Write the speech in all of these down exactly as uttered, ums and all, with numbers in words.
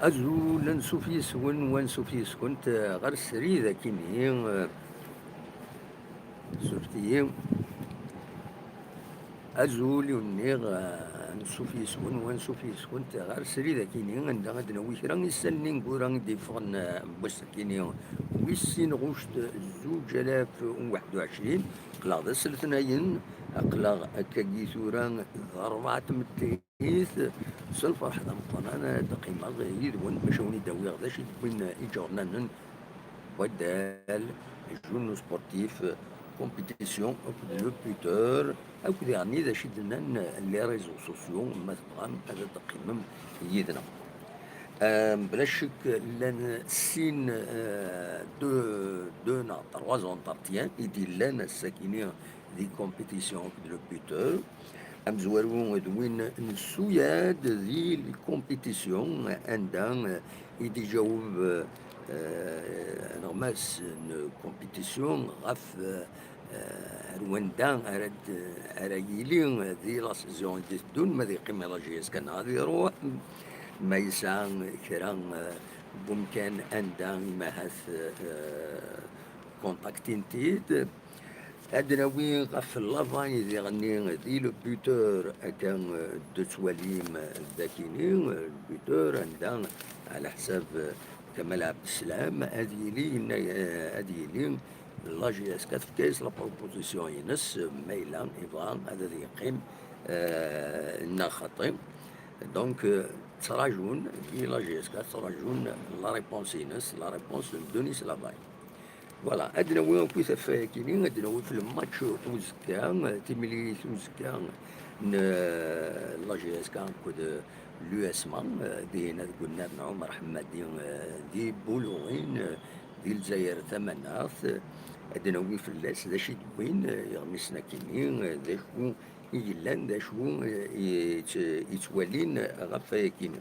Azul, ansuf yes-wen, wansuf yes-kent, eh, ɣer srid akini, eh, surfet-iyi. Azul, i wen-nniɣ, eh, ansuf yes-wen, wansuf yes-kent, ɣer srid akini, anda ad d-nawi kra isallen ineggura i d-yeffɣen, eh, n wass akini, wis sin ɣuct zuǧ alaf u waḥed u ɛecrin. Aql-aɣ d ass letnayen, aql-aɣ akkagi tura d rebɛa tmetti. It, s lferḥ d ameqqran ara d-qqimeɣ yid-wen bac a wen-id-awiɣ d acu i d-wwin iǧurnanen n waddal, journaux sportifs, compétition akked le buteur, akked yeɛni d acu i d-nnan les réseaux sociaux, ma tebɣam ad d-teqqimem yid-neɣ. Euh, bla ccek, llan sin, euh, deux, deux neɣ trois entretiens i d-yellan ass-akini di compétition akked le buteur. Amezwaru d win n Suyad di compétition anda, eh, i d-iǧaweb, eh, aneɣmas n compétition ɣef, eh, ar wanda ara d-, ara yili di la saison i d-iteddun, ma ad yeqqim i la J S K neɣ ad iruḥ, ma yesɛa kra, eh, n wemkan anda i ma ahat, eh, kontaktin-t-id. Ad d-nawi ɣef l'avant i diɣenni di le buteur, akka, eh, d-tettwalim, eh, dakini, eh, le buteur, anda, ɛla ḥsab, eh, Kamal Abdeslam, ad yili, yenna, eh, ad yili, la J S K tefka-yas la proposition-ines, eh, ma yella yebɣa ad, ad yeqqim, eh, neɣ xaṭi. Donc, eh, ttrajun, di la J S K ttrajun la réponse-ines, la réponse de Denis Lavay. Voilà, ad nawi akk i taffa-yakini, ad nawi f le match uzekka, timlilit uzekka n, eh, la J S K akked l'U S M A, eh, dihin ad gennaren Ɛumer Ḥemmadi, eh, di Buluɣin, eh, di Lezzayer Tamaneɣt, eh, ad nawi fell-as d acu i d-wwin, eh, iɣmisen akini, eh, d acu i yellan, d acu, eh, i tt-, i ttwalin ɣef wayakini.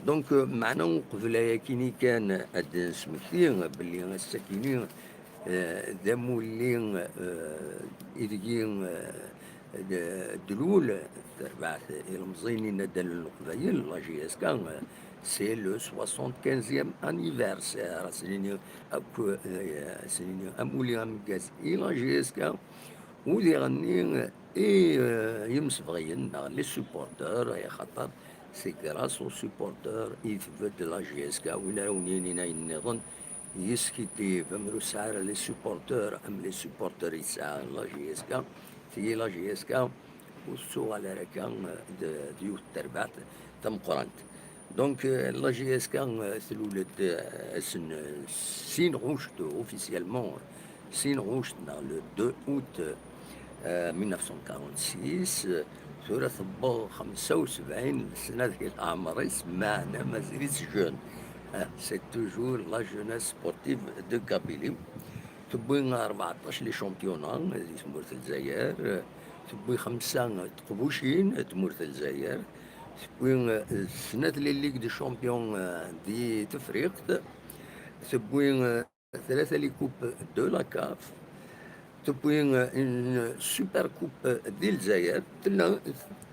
Donc, euh, meɛna uqbel ayakini kan ad d-nesmekti belli ass-akini, euh, d amulli, euh, ideg, euh, d-, dlul terbaɛt ilemẓiyen n inaddalen n Leqbayel, la J S K, euh, c'est le soixante-quinzième anniversaire. Ad s-nini akk, euh, ad s-nini amulli ameggaz i la J S K, u diɣenni i, eh, yimsebɣiyen neɣ les supporteurs, axaṭer c'est grâce aux supporteurs i tbedd la J S K. Win ara wen-yinin ayen nniḍen yeskiddib, am ur tesɛi ara les supporteurs am les supporteurs i tesɛa la J S K, tigi la J S K ur tettuɣal ara akka, eh, d, d yiwet n terbaɛt tameqqrant. Donc, euh, la J S K, euh, tlul-d, euh, ass n, euh, sin ɣuct, officiellement, euh, sin ɣuct, neɣ le deux août, euh, mille neuf cent quarante-six, euh, tura tewweḍ xemsa u sebɛin sna di leɛmer-is, meɛna mazal-itt jeune. Euh, c'est toujours la jeunesse sportive de Kabylie. Tewwi rbeɛṭac les championnats, euh, di tmurt n Lezzayer, euh, tewwi xemsa, euh, teqbucin, euh, tmurt n Lezzayer, tewwi, eh, snat les Ligues des Champions, eh, di Tefriqt, tewwi, eh, tlata les coupes de la CAF, tewwi, eh, une super coupe di Lezzayer, tella,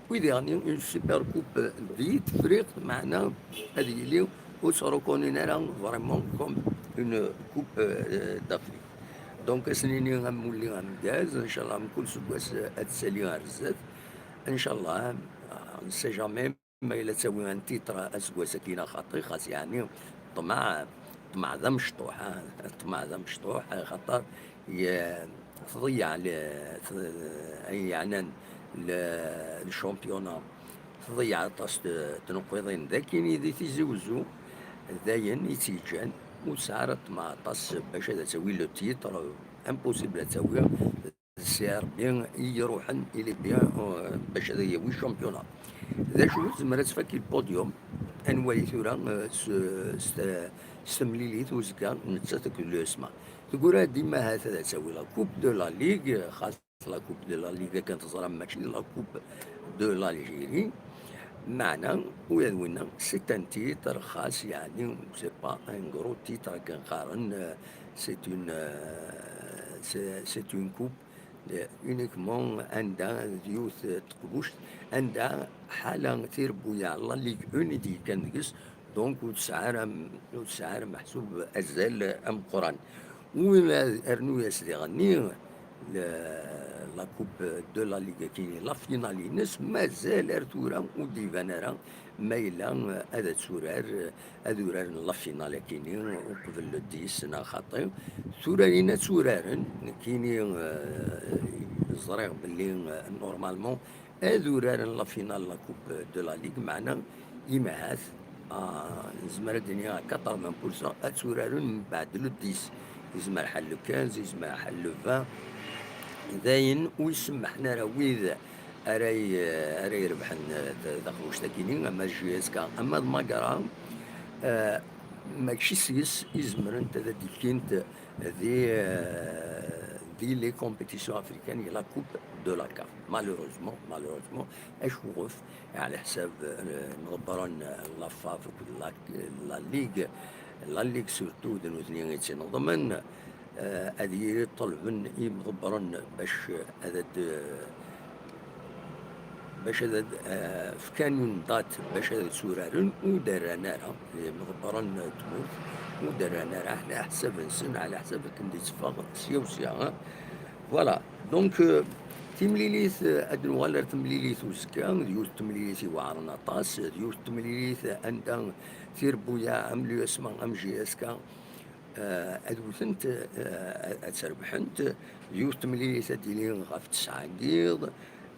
tewwi diɣenni une super coupe di Tefriqt, meɛna ad yili ur tt-reconnin ara vraiment comme une coupe, eh, d'Afrique. Donc, ad s-nini amulli ameggaz, ncallah mkul seggas, eh, ad tsali ar zdat. Ncallah, on ne sait jamais, ma yella ad tawi un titre aseggas-agi neɣ xaṭi, xas yeɛni ṭṭmeɛ, ṭṭmeɛ d amecṭuḥ, ah, ṭṭmeɛ d amecṭuḥ, xaṭer ye-, tḍeyyeɛ le-, t-, ayen yeɛnan le, le championnat, tḍeyyeɛ aṭas n tneqqiḍin d akini di Tizi Wezzu, d ayen i tt-yeǧǧan ur tesɛi ara ṭṭmeɛ aṭas bac ad tawi le titre, impossible ad tawi. D Sidi Ṛebbi i iruḥen, il est bien, euh, bac ad yawi championnat. D acu, tezmer ad tfak le podium. Ad nwali tura, euh, s, s, s temlilit uzekka, nettat akked l'U S M A. Teggra dima ahat ad tawi la Coupe de la Ligue, xas la Coupe de la Ligue akken teẓram mačči d la Coupe de l'Algérie. Meɛna, ula d winna, c'est un titre, xas, yeɛni, c'est pas un gros titre akken qqaren, euh, c'est une, euh, c'est, c'est une coupe, eh, uniquement anda d yiwet teqbuct, anda ḥala tirebbuyaɛ la Ligue un i d-yekkan deg-s, Donc ur tesɛi ara, ur tesɛi ara meḥsub azal ameqqran. Win rnu-yas diɣenni la, la coupe de la ligue akini, la finale-ines, mazal ar tura ur d-iban ara ma yella ad turar, ad uraren la finale akini uqbel le dix neɣ xaṭi. Turarin ad turaren, nekkini, eh, ẓriɣ belli, eh, normalement ad uraren la finale la coupe de la ligue, meɛna imahat, ah, nezmer ad d-iniɣ quatre-vingts pour cent ad turaren mbeɛd le dix. Yezmer ḥal le quinze, yezmer ḥal le vingt. Dayen ur isemmaḥen ara wid ara y-, ara irebḥen, eh, ta-, taxbuct-agi-nni, ama J S K ama d Magra, eh, mačči s yes i zemrent ad d-ikkint di, eh, di les compétitions africaines, la coupe de la CAF. Malheureusement, malheureusement, acuɣef, ɛla ḥsab, eh, mḍebbren, eh, la FAF akked la, la Ligue, la Ligue surtout, d nutni i tt-ineḍmen, eh, ad yili ṭelben imḍebbren bac ad d-, bac ad d-, eh, fkan une date bac ad tturaren, ur d-rran ara, imḍebbren n tmurt, ur d-rran ara, ɛla ḥsab-nsen, ɛla ḥsab akken d-itteffeɣ sya u sya, eh. Voilà. Donc, euh, timlilit, euh, ad nuɣal ar temlilit uzekka, d yiwet temlilit iweɛren aṭas, d yiwet temlilit anda tirebbuyaɛ am l'U S M A, am J S K, euh, ad wtent, euh, ad trebḥent, d yiwet temlilit ad d-tili ɣef tesɛa n yiḍ,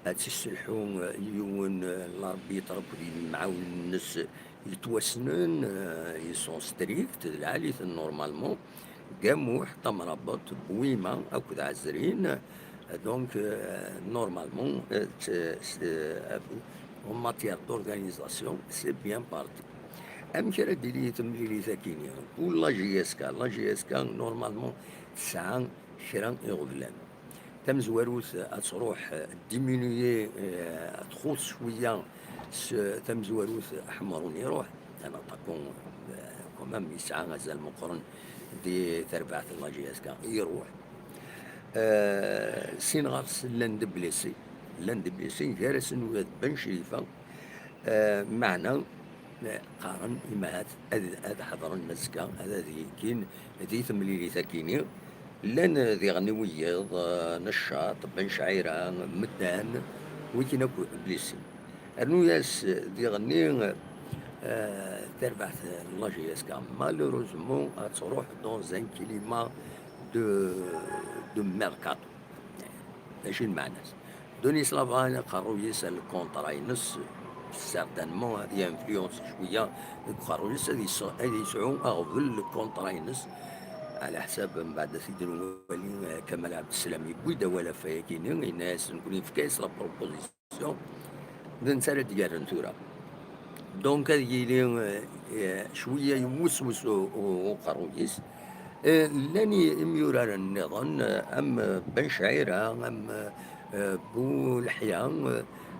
ad tesselḥu, euh, yiwen, euh, l'arbitre akked yimɛawnen-nnes yettwassnen, euh, ils sont stricts, d lɛali-ten normalement, Gamuḥ, Tamrabeṭ, Bwima akked Ɛezrin. Donc, euh, normalement, euh, t-, s-, euh, en matière d'organisation, c'est bien parti. Amek ara d-tili temlilit akini? Pour la J S K, la J S K, normalement, tesɛa kra iɣeblan. Tamezwarut ad tṛuḥ, euh, diminuer, euh, ad txuṣ cwiya s tamezwarut Ḥemrun iṛuḥ, un attaquant, euh, quand même, yesɛa azal meqqren di terbaɛt n la J S K, iṛuḥ. Euh, sin ɣer-s llan d blessés, llan d blessés, gar-asen ula d Ben Crifa, euh, meɛna qqaren imahat ad, ad ḥeḍren azekka, ad, ad yeggin di temlilit akini. Llan diɣen i wiyiḍ, eh, Neccaṭ, Ben Cɛira, Meddan, wikin akk blessés. Rnu-yas diɣenni, eh, tarbaɛt n la J S K. Malheureusement, ad tṛuḥ dans un climat de, de mercato. D acu i lmeɛna-s? Denis Laval, aqerruy-is, lkunṭra-ines, certainement, ad influence cwiya deg uqerruy-is, ad yes-, ad yesɛu aɣbel lkunṭra-ines. Ɛla ḥsab, mbeɛd ad t-id-nwali, eh, Kamal Ɛebdeslam yewwi-d awal ɣef wayagi-nni, yenna-yas, nekkni nefka-yas la proposition, d netta ara d-yerren tura. Donc, ad yili, eh, eh, cwiya yewweswes u-, u-, uqerruy-is. Eh, llan i-, imyuraren nniḍen, eh, am, eh, Ben Cɛira, am, eh, Bu Leḥya,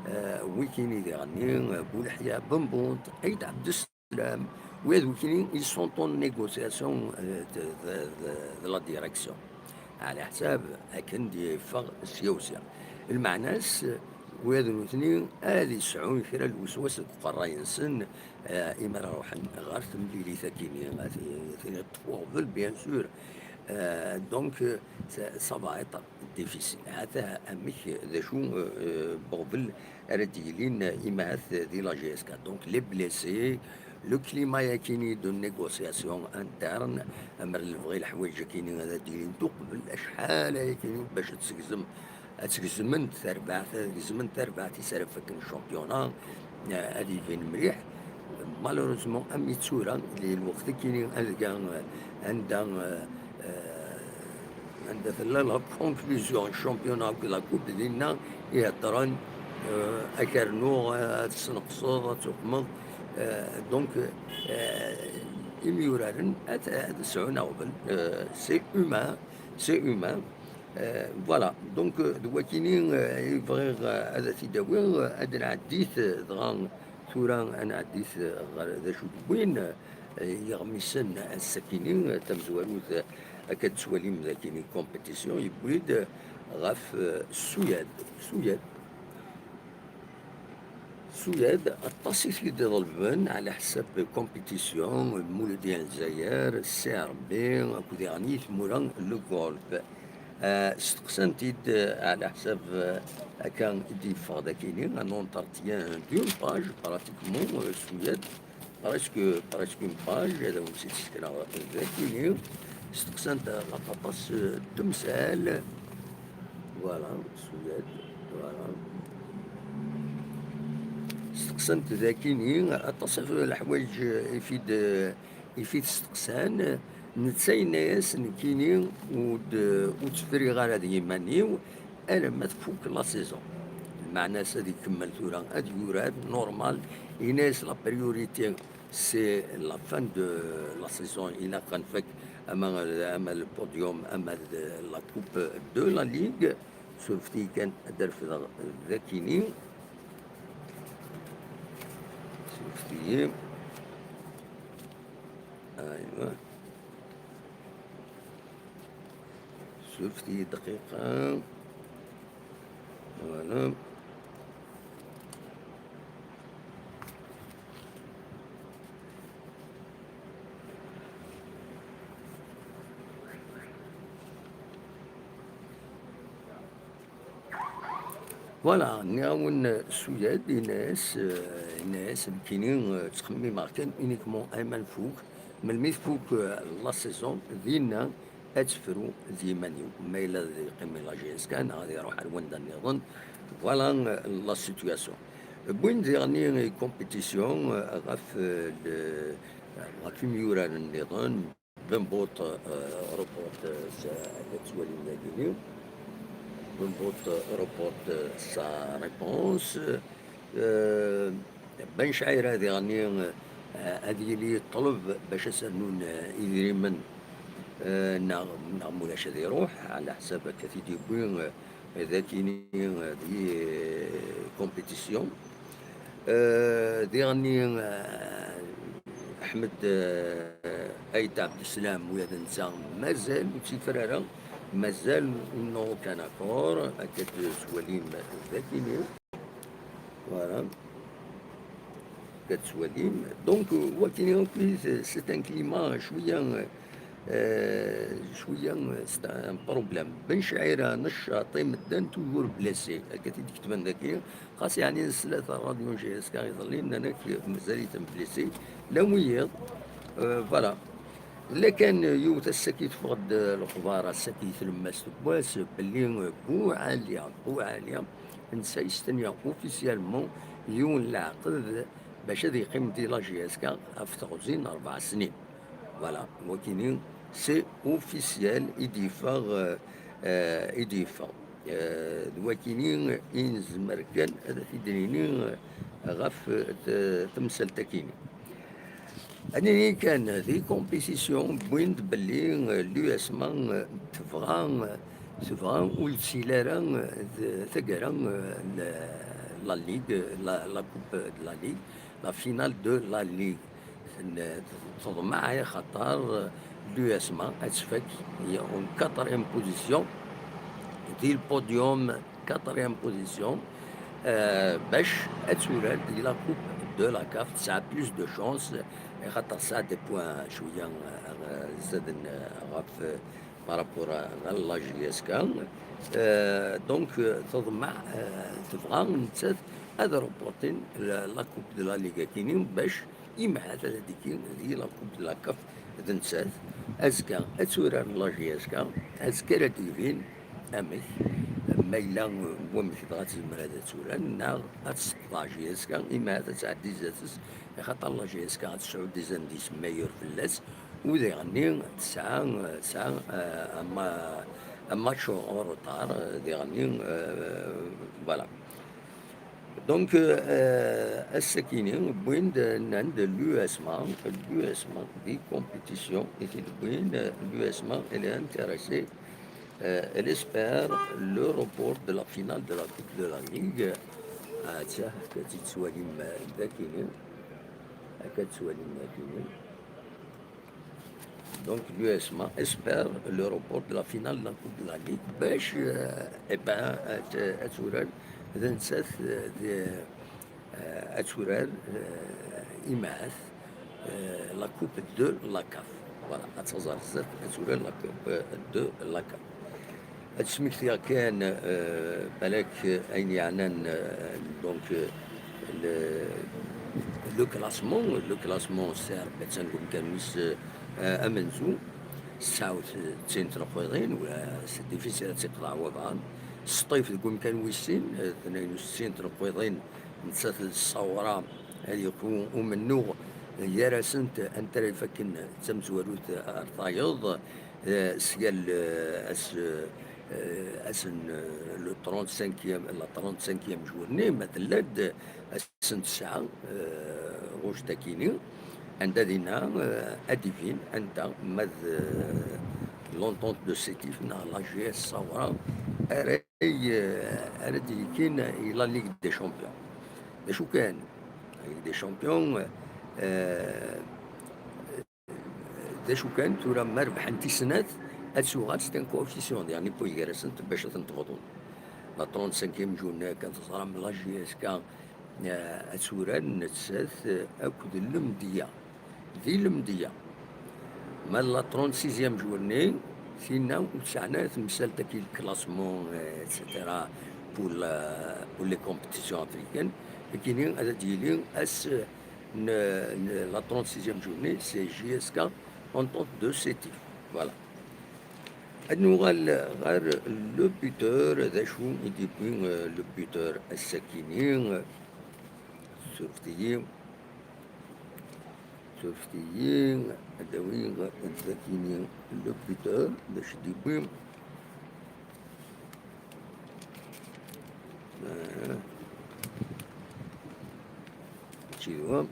eh, wikini diɣenni, eh, Bu Leḥya, Ben Bunt, Ɛid Ɛebdeslam, wid wikini, ils sont en négociation, eh, de, de, de, de la direction. Ɛla ḥsab akken d-yeffeɣ sya u sya. Lmeɛna-s, wid nutni ad yesɛun kra n lweswas deg uqerray-nsen, eh, imi ara ruḥen ɣer temlilit akini, ad t-, ad ten-iṭṭef uɣbel, bien sûr. Eh, donc, eh, ça, ça va être difficile. Ata amek, d acu, eh, n uɣbel ara d-yilin, eh, imahat di la J S K. Donc, les blessés, le climat yakini de négociation interne, amer lebɣi leḥwayeǧ akini ad d-ilint uqbel, acḥal ayakini bac ad tsegzem, ad tsegzement tarbaɛt, ad gezment tarbaɛt i s ara fakken championnat, eh, ad iban mliḥ. Malheureusement, am i d tura, di lweqt akini adga, eh, anda, eh, eh, anda tella la conclusion n championnat akked la coupe, dinna i heddren, eh, ad k-rnuɣ, eh, ad tesneqseḍ, ad tuqmeḍ. Eh, donc, eh, imyuraren ad, ad sɛun aɣbel. Eh, c'est humain, c'est humain. Eh, voilà, donc, eh, d wakini, eh, i bɣiɣ, eh, ad t-id-awiɣ, eh, ad nɛeddi-t, eh, dɣa tura ad nɛeddi-t, eh, ɣer d acu d-wwin, eh, iɣmisen ass-akini, eh, tamezwarut, eh, akka d-tettwalim dakini compétition, yewwi-d, eh, ɣef, eh, Suyad. Suyad. Suyad, aṭas i t-id-iḍelben ɛla ḥsab compétition, Muludya n Lezzayer, C R B, akked diɣen i tmura n le Golfe. Ah, steqsan-t-id, ah, ɛla ḥsab, ah, akka i d-yeffeɣ dakini, un entretien d'une page, pratiquement, euh, Suyad, presque, presque une page, ad awen-tt-id-sekreɣ dakini. Steqsan-t aṭas, euh, n temsal. Voilà, Suyad, voilà. Steqsan-t dakini, aṭas ɣef leḥwayeǧ, euh, i t-id, euh, i t-id-steqsan, netta yenna-yas, nekkini ur d-, ur ttefriɣ ara d yiman-iw alamma tfuk la saison. Lmeɛna-s ad ikemmel tura, ad yurar, normal, yenna-yas la priorité, c'est la fin de la saison, ilaq ad nfak ama, ama le podium, ama de la coupe de la ligue. Surfet-iyi kan ad d-refdeɣ dakini. Surfet-iyi. Aywa. Surfet-iyi dqiqa. Voilà. Voilà, nniɣ-awen Suyad, yenna-yas, eh, yenna-yas, nekkini, eh, ttxemmimeɣ kan uniquement aman tfuk, melmi tfuk, eh, la saison, dinna ad tefru d yiman-iw. Ma yella ad yeqqim i la J S K, neɣ ad iruḥ ar wanda nniḍen. Voilà, eh, la situation. Wwin diɣen i compétition, eh, ɣef, eh, le, ɣef imyuraren nniḍen. Bembuṭ, euh, reporte, euh, sa, ad twalim dagi. Bembuṭ, euh, reporte, euh, sa réponse. Euh, Ben Cɛira diɣen, euh, ad yili yeṭleb bac ad s-rnun, euh, idrimen, euh, neɣ, neɣ mulac ad iruḥ, ɛla ḥsab akka t-id-yewwi, euh, dakini, euh, di, euh, compétition. Euh, diɣen, euh, Ḥmed, euh, Ayt Ɛebdeslam, ula d netta mazal ur tt-yefri ara, mazal n'ont aucun accord, akka d-twalim dakini. Voilà. Akka d-twalim. Donc, euh, wakini akk, c'est, c'est un climat cwiya, euh, cwiya, euh, c'est un problème. Ben Cɛira, Neccaṭ, i medden toujours blessés. Akka t-id-ketben daki. Xas yeɛni nesla ɣer ṛṛadyu n J S K iḍelli, nnan-ak mazal-iten blessés. Llan wiyiḍ, euh, voilà. Lakin yiwet ass-agi teffeɣ-d lexbar, ass-agi tlemmast n wass, belli Buɛali, Buɛali, netta yestenya officiellement yiwen leɛqed bac ad yeqqim di la J S K ɣef teɣzi n rebɛa snin. Voilà, wakini, c'est officiel, i d-yeffeɣ, euh, euh, i d-yeffeɣ. Euh, d wakini i nezmer kan ad t-id-nini, euh, ɣef, euh, t-, temsalt-akini. Ad nini kan, di compétition, wwin-d belli, euh, l'U S M A, euh, tebɣa, euh, tebɣa ur d-tili ara, euh, d-, taggara, euh, la, la Ligue, la, la Coupe de la Ligue, la finale de la Ligue. Ten-, teḍmeɛ, axaṭer l'U S M A ad tfak en quatrième position, di le podium, quatrième position, euh, bac ad turar di la Coupe de la CAF, tesɛa plus de chance, axaṭer tesɛa des points cwiya, euh, zaden, euh, ɣef, euh, par rapport à, à la J S K. Euh, donc, euh, teḍmeɛ, euh, tebɣa nettat ad reportin la, la Coupe de la Ligue akini, bac imɛad ad d-ikki di la Coupe de la CAF d nettat. Azekka ad turar la J S K, azekka ara d-yibin amek, ma yella wamek dɣa tezmer ad turar, neɣ ad tesqeḍ J S K, imɛad ad tɛeddi zdat-s, axaṭer la J S K ad tesɛu des indices meilleurs fell-as, u diɣenni tesɛa, tesɛa, euh, un ma-, un match en retard, euh, diɣenni, euh, voilà. Donc, euh, ass-akini, wwin-d, nnan-d l'U S M A, l'U S M A, di compétition i t-id-wwin, l'U S M A, elle est intéressée, euh, elle espère le report de la finale de la Coupe de la Ligue. Ah, tiens, akka tt-id-tettwalim, euh, dakini. Akka tt-tettwalim dakini. Donc, l'U S M A espère le report de la finale de la Coupe de la Ligue. Bac, euh, eh ben, ad, ad turar d nettat, euh, d-, ad turar, eh, imahat, eh, la coupe de la CAF. Voilà, ad tẓer zdat ad turar la coupe de la CAF. Ad smektiɣ kan, eh, balak, eh, ayen yeɛnan, eh, donc, eh, le, le classement, le classement, c'est attan deg umkan wis, eh, amenzu, tesɛa u settin tneqqiḍin, c'est difficile ad tt-iqḍeɛ wabɛaḍ. Sṭif deg umkan wis sin, eh, tnayen u settin tneqqiḍin, nettat d ssawra ad yeqwu umennuɣ gar-asent anta ara ifakken d tamezwarut ar tayeḍ, eh, sya l-, ass, eh, ass n, eh, le trente-cinquième, la trente-cinquième journée, ma tella-d ass n tesɛa, eh, ɣuct akini, anda dinna, eh, ad d-ibin anda ma d, eh, l'entente de Sétif neɣ la G S Sawra ara, eh, ara d-yekin i la Ligue des Champions. D acu kan, la Ligue des Champions, eh, d acu kan, tura ma rebḥent i snat, ad tuɣal c'est un coefficient, yeɛni point gar-asent bac ad tent-bḍun. La trente-cinquième journée, kan teẓram la J S K, eh, ad turar nettat, eh, akked Lemdeyya. Di Lemdeyya. Ma la trente-sixième journée, tinna ur tesɛan ara temsalt akkin classement, eh, et cetera, pour la, pour les compétitions africaines. Akini ad d-yili ass n, n la trente-sixième journée, c'est J S K, entente de Sétif. Voilà. Ad nuɣal ɣer le buteur, d acu i d-yewwi, eh, le buteur ass-akini? Surfet-iyi. Surfet-iyi, ad d-awiɣ, ad d-akini le buteur, d acu d-yewwi. Ah. Mačči d wa.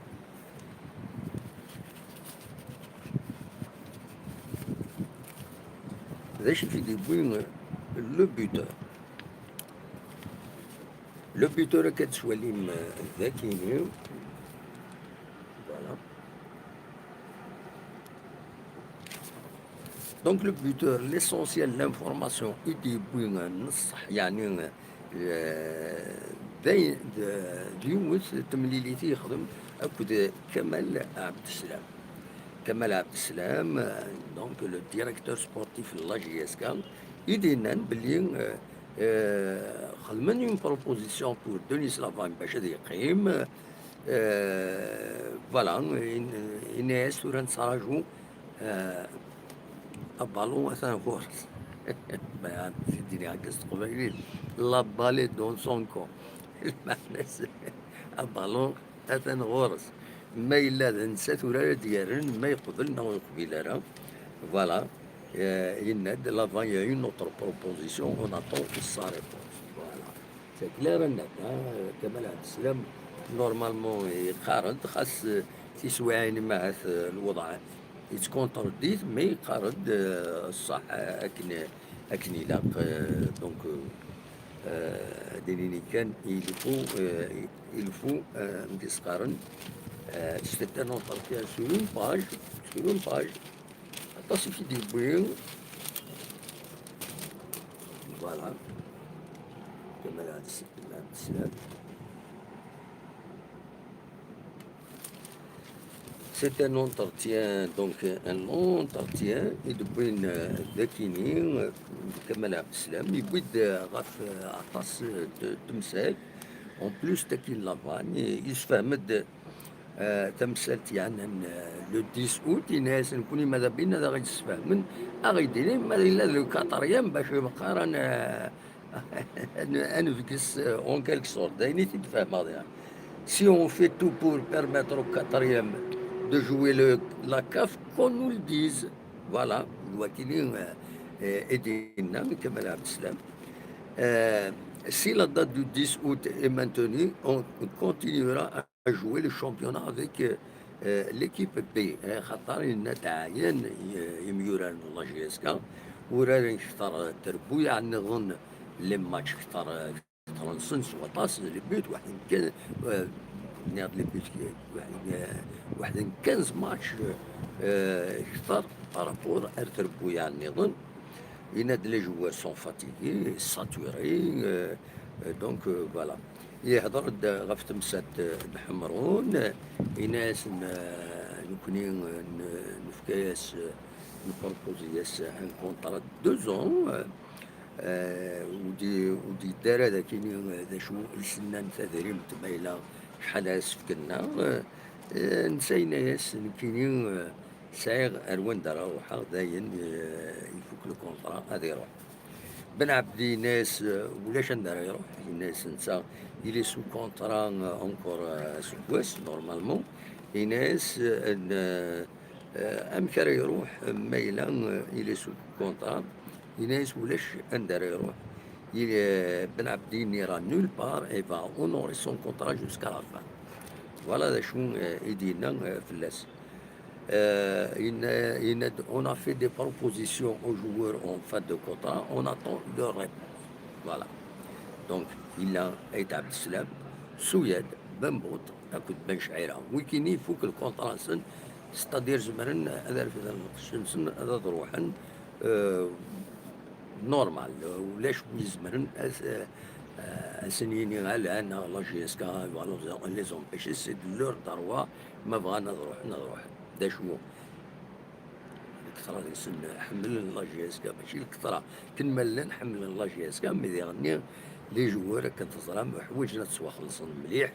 D acu i d-yewwi le buteur? Le buteur akka tettwalim, euh, d akini. Voilà. Donc le buteur, l'essentiel, l'information i d-yewwi, euh, n ṣṣeḥ, yeɛni, euh, d ay-, d, d yiwet temlilit i yexdem akked Kamal Abdeslam. Kamal Abdeslam, euh, donc le directeur sportif n la J S K, i d-yennan belli, euh, euh, xedmen une proposition pour Denis Lavagne bac ad yeqqim. Euh, voilà, in-, yenna-yas tura nettraǧu, euh, abalun atan ɣur-s. Bɣiɣ ad d-iniɣ akka s teqbaylit, la balle est dans son camp. Lmeɛna-s, abalun atan ɣur-s. Ma yella d netta tura ara d-yerren, ma yeqbel neɣ ur yeqbil ara. Voilà. Euh, yenna-d, Lavagne a une autre proposition, on attend sa réponse. Voilà. C'est clair and net, hein. Kamal Abdeslam, normalement, yeqqar-d, xas, euh, tiswiɛin imahat, euh, lwḍeɛ yettkontredit, mais yeqqar-d, euh, ṣṣeḥ, euh, akken, akken ilaq, euh, donc, euh, euh, ad d-nini kan, il faut, euh, il faut, euh, amek i s-qqaren, euh, c'est un entretien sur une page, sur une page. Aṭas i t-id-yewwi. Voilà. Kamal Abdeslam. C'est un entretien, donc un entretien i d-wwin, euh, d akini, euh, Kamal Abdeslam, yewwi-d, euh, ɣef, euh, aṭas, euh, de, temsal. En plus, d akini Lavagne, yessefhem-d, euh, tamsalt yeɛnan, euh, le dix août, yenna-yasen, nekkni ma d abin ad aɣ-id-sfehmen, aɣ-id-inin ma yella d le quatrième bac meqqar ad n-, ad n-, ad nebges, euh, en quelque sorte, d ayen i t-id-fehmeɣ diɣen. Si on fait tout pour permettre au quatrième de jouer le, la CAF, qu'on nous le dise. Voilà, d wakini, euh, euh, i d-yenna Kamal Abdeslam. Euh, si la date du dix août est maintenue, on continuera à jouer le championnat avec, euh, euh, l'équipe B. Euh, xaṭer yenna-d ɛyan, euh, imyurar n la J S K, uraren kter trebbuyaɛ nniḍen, les matchs kter, euh, kter-nsen s waṭas, les buts, waḥed n kan, euh, nniɣ-d les buts, waḥed n, euh, waḥed n quinze matchs, euh, kter par rapport ar trebbuyaɛ nniḍen. Yenna-d les joueurs sont fatigués, saturés, euh, euh, donc, euh, voilà. Yehder-d ɣef temsalt n Ḥemrun, ini-as n-, nekkni n-, nefka-yas, npropose-yas un contrat de deux ans, eh, ur d-, ur d-yeddi ara d akini d acu i s-nnan tadrimt ma yella acḥal ara s-fken-nneɣ. Eh, netta yenna-yas nekkini, eh, sɛiɣ ar wanda ara ruḥeɣ, dayen, eh, ifuk le contrat, ad iruḥ. Ben Ɛebdi yenna-yas, eh, ulac anda ara iruḥ, yenna-yas netta, il est sous contrat, eh, encore, eh, aseggas, normalement. Yenna-yas, eh, n-, eh, amek ara iruḥ, eh, ma yella, eh, il est sous contrat. Yenna-yas ulac anda ara iruḥ. Il, eh, Ben Ɛebdi n'ira nulle part et va honorer son contrat jusqu'à la fin. Voilà d acu, eh, i d-yenna, eh, fell-as. Euh, il, il, on a fait des propositions aux joueurs en fin de contrat, on attend leur réponse. Voilà. Donc, il a établi cela, Souyad, Ben Bout, akked Ben Chira. Wikini, il faut que le contrat, c'est-à-dire, zemren ad refden lqecc-nsen, ad ruḥen, euh, normal, ulac wi izemren ad, euh, ad sen-yini ala, neɣ la J S K va les empêcher, c'est de leur droit, ma bɣan ad ruḥen, ad ruḥen. D acu? Lketra deg-sen ḥemmlen la J S K, mačči lketra, akken ma llan ḥemmlen la J S K, mais diɣenni les joueurs akken teẓram ḥwaǧen ad ttwaxellṣen mliḥ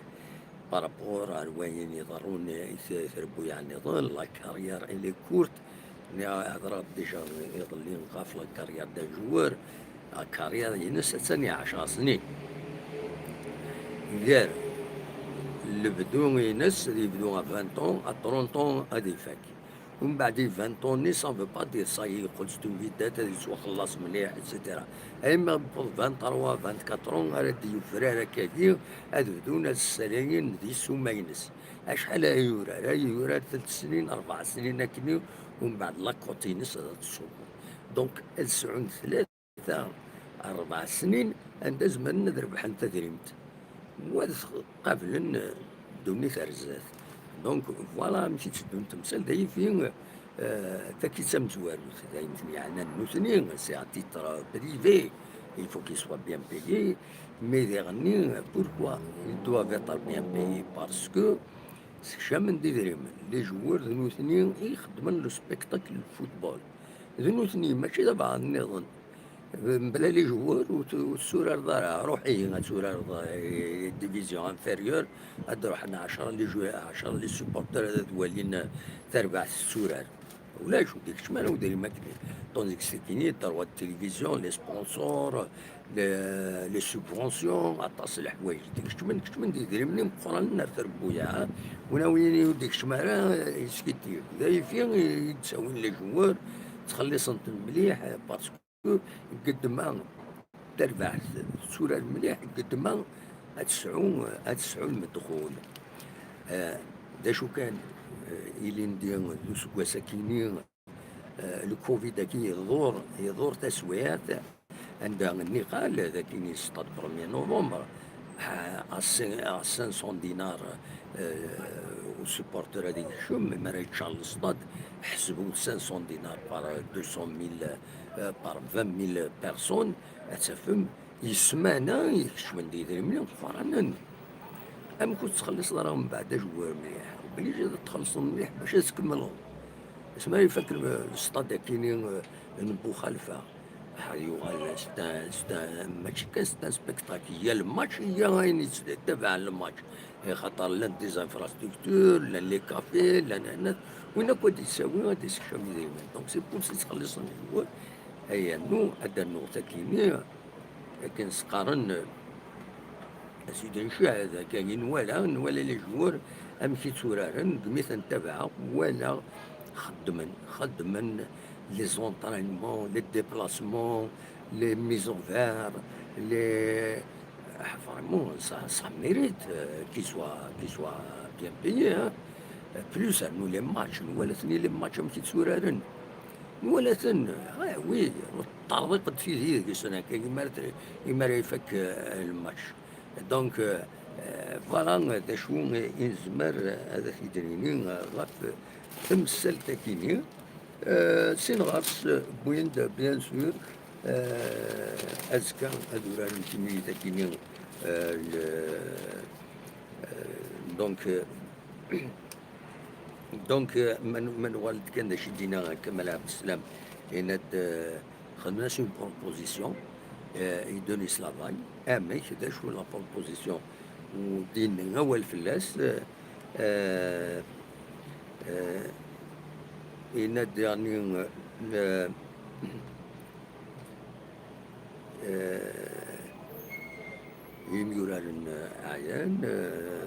par rapport ar wayen iḍerrun i t-, trebbuyaɛ nniḍen. La carrière elle est courte. Nniɣ, hedreɣ déjà iḍelli ɣef la carrière d'un joueur. La carrière-ines attan i ɛecṛa snin. Gar lebdu-ines, ad yebdu à vingt ans, à trente ans ad ifak. Umbeɛd i vingt ans-nni, ça veut pas dire ça y est, yeqqel-d d une vedette, ad yettwaxelleṣ mliḥ, et cetera. Aymi yewweḍ vingt-trois, vingt-quatre ans, ara d-yufrar akkagi, ad bdun ad ssalayen di ssuma-ines. Acḥal ay yurar? Ay yurar telt snin, rebɛa snin akkenni, umbeɛd la cote-ines ad tṣubbu. Donc, ad sɛun tlata, rebɛa snin anda zemren ad rebḥen tadrimt, u ad qablen, eh, ddunit ar zdat. Donc, voilà amek i tteddun temsal, d ayfi, eh, taki d tamezwarut, d ayen ten-yeɛnan nutni, c'est à titre privé, il faut qu'il soit bien payé, mais diɣenni, pourquoi ils doivent être bien payés? Parce que sekcamen-d idrimen, les joueurs d nutni i ixeddmen le spectacle n football. D nutni, mačči d abɛaḍ nniḍen. Mebla les joueurs ur t-, ur turareḍ ara. Ruḥ ihi ad turareḍ, eh, division inférieure, ad d-ruḥen ɛecṛa les jou-, ɛecṛa les supporters ad walin, eh, tarbaɛt tetturar. Ulac, ur d-ikeččem ara udrim akken. Tandis que c'est fini, droit de télévision, les sponsors, les, les subventions, aṭas n leḥwayeǧ d-ikeččmen, keččmen-d idrimen imeqqranen ar trebbuyaɛ, win a win ur d-ikeččem ara, yeskiddib. D ayfi i d-ttawin les joueurs, ttxelliṣen-ten mliḥ, parce que deg ddemma tarbaɛt tetturar mliḥ, deg ddemma ad tesɛu, ad tesɛu lmedxul. Eh, d acu kan, eh, ilindi d useggas akini, eh, le covid-agi iḍur, iḍur taswiɛt, anda nniqal d akini stade premier novembre, à, à cinq, à cinq cents dinars, eh, u supporter ad ikcem, mi ara yeččar le stade, ḥesbu cinq cents dinars par deux cent mille, eh, par vingt mille personnes, ad tafem, yes-m ana ikecmen-d idrimen imeqqranen. Amek ur tettxelliṣeḍ ara mbeɛd ajewwir mliḥ? Obligé ad txellṣeḍ mliḥ bac ad tkemmleḍ. Asmi ara ifak l-, lestad akini, eh, n Buxalfa, ad yuɣal c'est un, c'est un, mačči kan c'est un spectacle. Yal match, yya ayen yettabaɛen le match. Eh, xaṭer llan des infrastructures, llan les cafés, llan ayen, win akk ad d-yettawi, ad d-yessekcam idrimen. Donc, c'est pour ça i ttxelliṣen les joueurs, ay rnu ad d-rnuɣ takini, akken s-qqaren, eh, Sidi Ncah, d akka i nwala, nwala les joueurs amek i tturaren, deg mi ten-tabaɛeɣ, walaɣ xeddmen, xeddmen les entraînements, les déplacements, les mises en valeur, les, ah, vraiment, ça, ça mérite, euh, qu'ils soient, qu'ils soient bien payés, hein. Plus, rnu les matchs, nwala-ten i les matchs amek i tturaren. Nwala-ten, ah oui, teṭṭerḍiq-d tidi deg-sen akka, imi ara t-, imi ara ifak, euh, le match. Donc, euh, euh, voilà, d acu i nezmer ad t-id-nini, euh, ɣef temsalt-agi-nni. Euh, sin ɣer-s, euh, wwin-d, bien sûr, euh, azekka ad uraren timlilit-agi-nni Euh, le- euh, donc, euh, donc, euh, ma nu-, ma nuɣal-d kan d acu i d-yenna Kamal Ɛebd Slam, yenna-d, euh, xedmen-as une proposition, euh, i Denis Lavagne. Amek, d acu la proposition? U d-yenna awal fell-as, euh, euh, euh, yenna-d daɣen, euh, euh, imyuraren, euh, ɛyan, euh,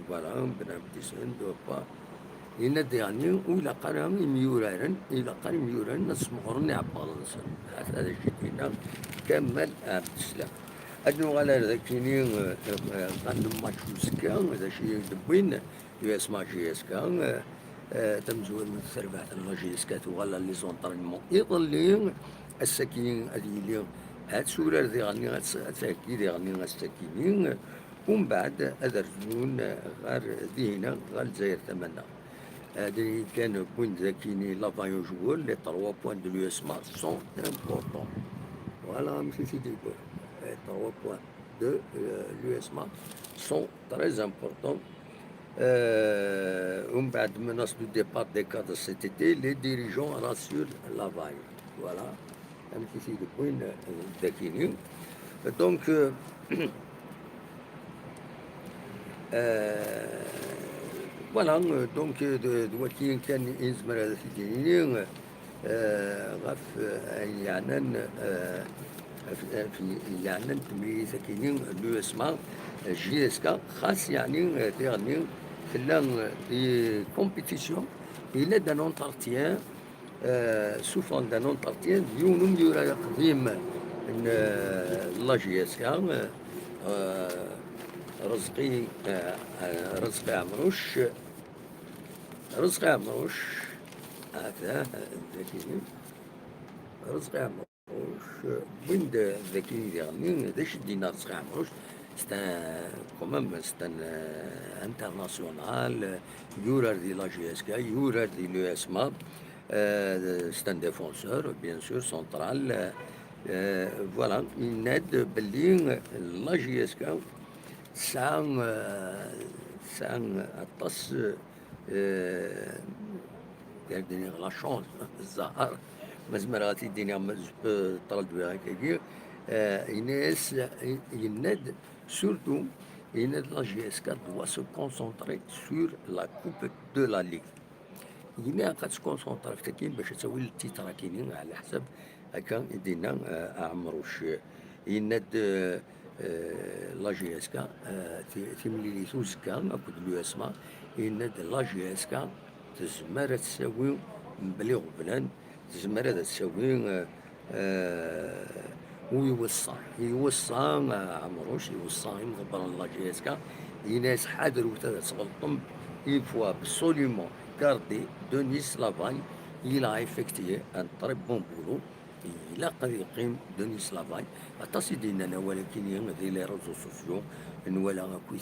voilà, Ben Abdisen, Dopa. Yenna-d daɣen ur ilaq ara imyuraren, ilaq ara imyuraren ad smeɣren iɛebbaḍ-nsen. Ata d acu i d-yenna Kamal Ɛebd Slam. Ad nuɣal ar dakini, euh, euh, ɣer le match uzekka, d acu i d-wwin l'U S M A J S K, euh, euh, tamezwarut terbaɛt n la J S K tuɣal ɣer les entraînements iḍelli. Ass-agi ad yili, ad turar diɣenni, ad s-, ad theggi diɣenni ass-agi-nni. Umbeɛd ad rnun ɣer dihina, ɣer Lezzayer tama-nneɣ. Ad kan wwin-d dakini l'Avagne au joueur, les trois points de l'U S M A sont importants. Voilà, amek i t-id-yewwi. Les trois points de, euh, l'U S M A sont très importants. Euh, umbeɛd, menace de départ des cadres cet été, les dirigeants rassurent Lavagne. Voilà. Amek i t-id-wwin, euh, dakini. Donc, euh, euh, voilà, euh, donc, euh, d, d wagi kan i nezmer ad t-id-nini, euh, ɣef, euh, ayen yeɛnan, euh, ɣef, ɣef yeɛnan temlilit-agi-nni n l'U S M A, euh, J S K, xas yeɛni, euh, diɣenni tella, euh, di compétition, yella-d un entretien, euh, sous forme d'un entretien d yiwen umyurar aqdim n, euh, la J S K, euh, euh, Rezqi, euh, euh, Rezqi Ɛemruc, Rezqi Ɛemruc, hata, dakini, Rezqi Ɛemruc, wwin-d dakini diɣenni, d acu i d-yenna Rezqi Ɛemruc, c'est un, quand même, c'est un, euh, international, euh, yurar di la J S K, yurar di l'U S M A, euh, c'est un défenseur, bien sûr, central, euh, euh, voilà, yenna-d belli la J S K tesɛa, euh, tesɛa aṭas, euh, d-, d-, la chance, zzher, ma zemreɣ ad t-id-iniɣ, ma je peux traduire akkagi, euh, yenna-yas, yenna-d, surtout, yenna-d la J S K doit se concentrer sur la Coupe de la Ligue. Yenna ilaq ad tkunsenṭri ɣef tagi bac ad tawi le titre akini, ɛla ḥsab akka i d-yenna, euh, Ɛemruc. Yenna-d, euh, euh, la J S K, euh, ti-, timlilit uzekka akked l'U S M A, yenna-d la J S K tezmer ad tsawi mebla iɣeblan, tezmer ad tsawi, euh, euh, u iweṣṣa, iweṣṣa, euh, Ɛemruc, iweṣṣa imḍebbren n la J S K, yenna-yas ḥadret ad tɣelṭem, il faut absolument garder Denis Lavagne, il a effectué un très bon boulot. Ilaq ad yeqqim Denis Lavagne. Aṭas i d-yennan awal akini di les réseaux sociaux, nwala akkit,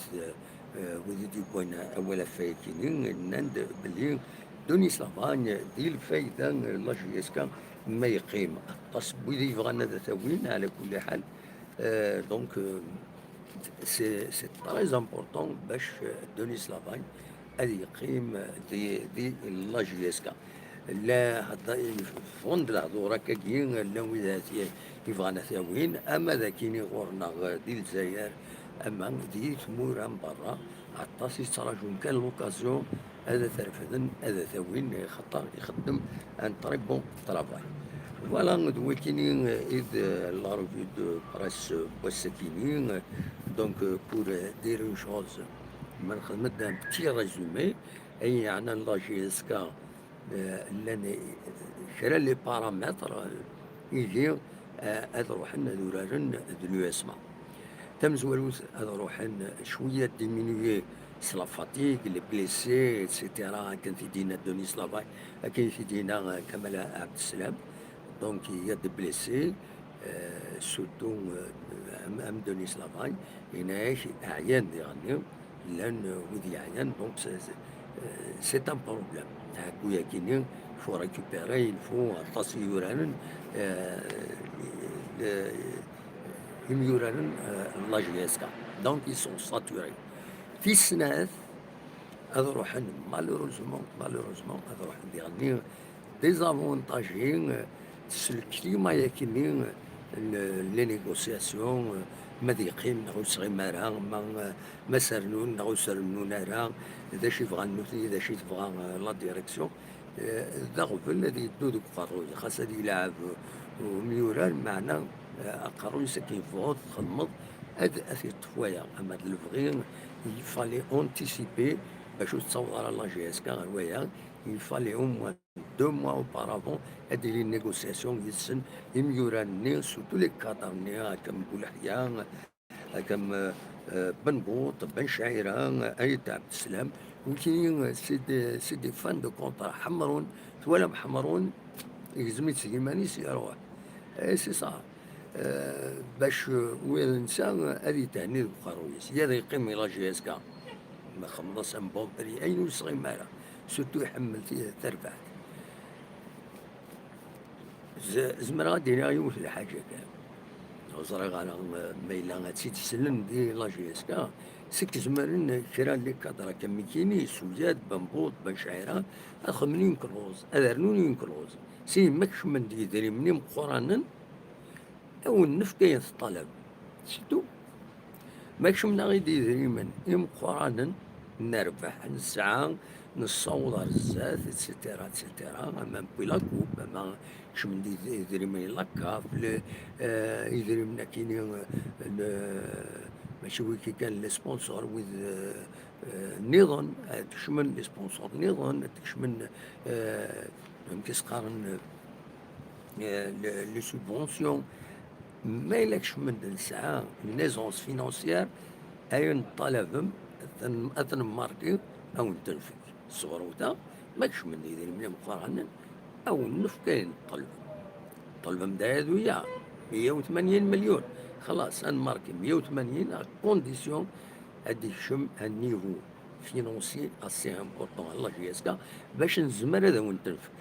euh, wid i d-yewwan awal ɣef wayakini, nnan-d belli Denis Lavagne di lfayda n la J S K ma yeqqim. Aṭas n wid yebɣan ad t-awin, ɛla kulli ḥal. Euh, donc, euh, c'est, c'est très important bac, euh, Denis Lavagne ad yeqqim di, di la J S K. La, ffɣen-d lehdur akkagi, llan wid ara t-, yebɣan ad t-awin, ama d akini ɣur-neɣ di Lezzayer, ama di tmura n berra, aṭas i ttraǧun kan l'occasion ad t-refden, ad t-awin, xaṭer ixeddem un très bon travail. Voilà, d wakini i d la revue de presse n wass-akini. Donc, pour dire une chose, ma nxedm-d un petit résumé, ayen yeɛnan la J S K, euh, llan, euh, kra les paramètres, euh, ihi, euh, ad ruḥen ad uraren d l'U S M A. Tamezwarut ad ruḥen cwiya diminuer s la fatigue, les blessés, et cetera, akken t-id-yenna Denis Lavagne, akken t-id-yenna, euh, Kamal Abdeslam. Donc, il y a des blessés, euh, surtout, euh, am, am Denis Lavagne, yenna-ak ɛyan diɣenni, llan, euh, wid yeɛyan, donc c'est, c'est, euh, c'est un problème. Aɛeggu-yagi-nni, il faut récupérer, il faut aṭas i yuraren, euh, le, imyuraren, euh, n la J S K. Donc, ils sont saturés. Tis snat, ad ruḥen, malheureusement, malheureusement, ad ruḥen diɣenni désavantagés, euh, s le climat-agi-nni, euh, n les négociations, euh, ma ad yeqqim neɣ ur yettɣimi ara, ma, euh, ma ad s-rnun neɣ ur s-rennun ara, d acu i bɣan nutni, d acu i tebɣa, euh, la direction. Eh, d aɣbel ad yeddu deg uqerruy, xas ad yelɛeb umyurar, meɛna, eh, aqerruy-is akken yebɣu txedmeḍ, ad, ad t-yeṭṭef waya. Ama d lebɣi, il fallait anticiper bac ur tettaweḍ ara la J S K ɣer waya. Il fallait au moins deux mois auparavant ad d-ilin négociations yid-sen, imyurar-nni, surtout les cadres-nni, akka am Buleḥya, akka am, euh, Ben Bout, Ben Chaira, Ayt Abdeslam. Wikini, euh, c'est des, c'est des fins de contrat. Ḥemrun, twalam Ḥemrun, igzem-itt s yiman-is, iruḥ. Eh, c'est ça. Euh, bac, euh, wid nsa, euh, ad yethenni deg uqerruy-is. Yad yeqqim i la J S K. Ma xemmeḍ-as am Bompri, ayen ur yesɣim ara. Surtout iḥemmel ti-, tarbaɛt. Z-, zemreɣ ad d-iniɣ yiwet n lḥaǧa kan. Ur ẓriɣ ara, eh, ma yella ad tt-id-slen di la J S K, seg zemren kra n les cadres akka am wikini, Suyad, Ben Bout, Ben Chaira, ad xedmen une clause, ad rnun une clause. Si ma kecmen-d yidrimen imeqqranen, ad wen-nefk ayen teṭṭalem. C'est tout. Ma kecmen-aɣ-id idrimen imeqqranen, nerbeḥ, nesɛa, nessaweḍ ar zdat, et cetera, et cetera. Même puis la coupe, ama kecmen-d id-, idrimen i la CAF, le, euh, idrimen akini, euh, le, mačči wiki kan, les sponsors, wid, euh, euh, nniḍen, ad kecmen les sponsors nniḍen, ad kecmen, euh, amek i s-qqaren, euh, les, les subventions. Ma yella kecmen-d nesɛa une aisance financière, ayen ṭṭalabem, ad ten-, ad ten-marki, ad wen-ten-fek. Sɣur wta, ma kecmen-d idrimen imeqqranen, ad wen-nefk ayen ṭṭalbem. Ṭṭalbem-d aya d uya, meyya u tmanyin milyun. Xlaṣ, ad nmarki meyya u tmanyin, à condition ad d-ikcem un niveau financier assez important à la J S K, bac nezmer ad awen-t-nefk.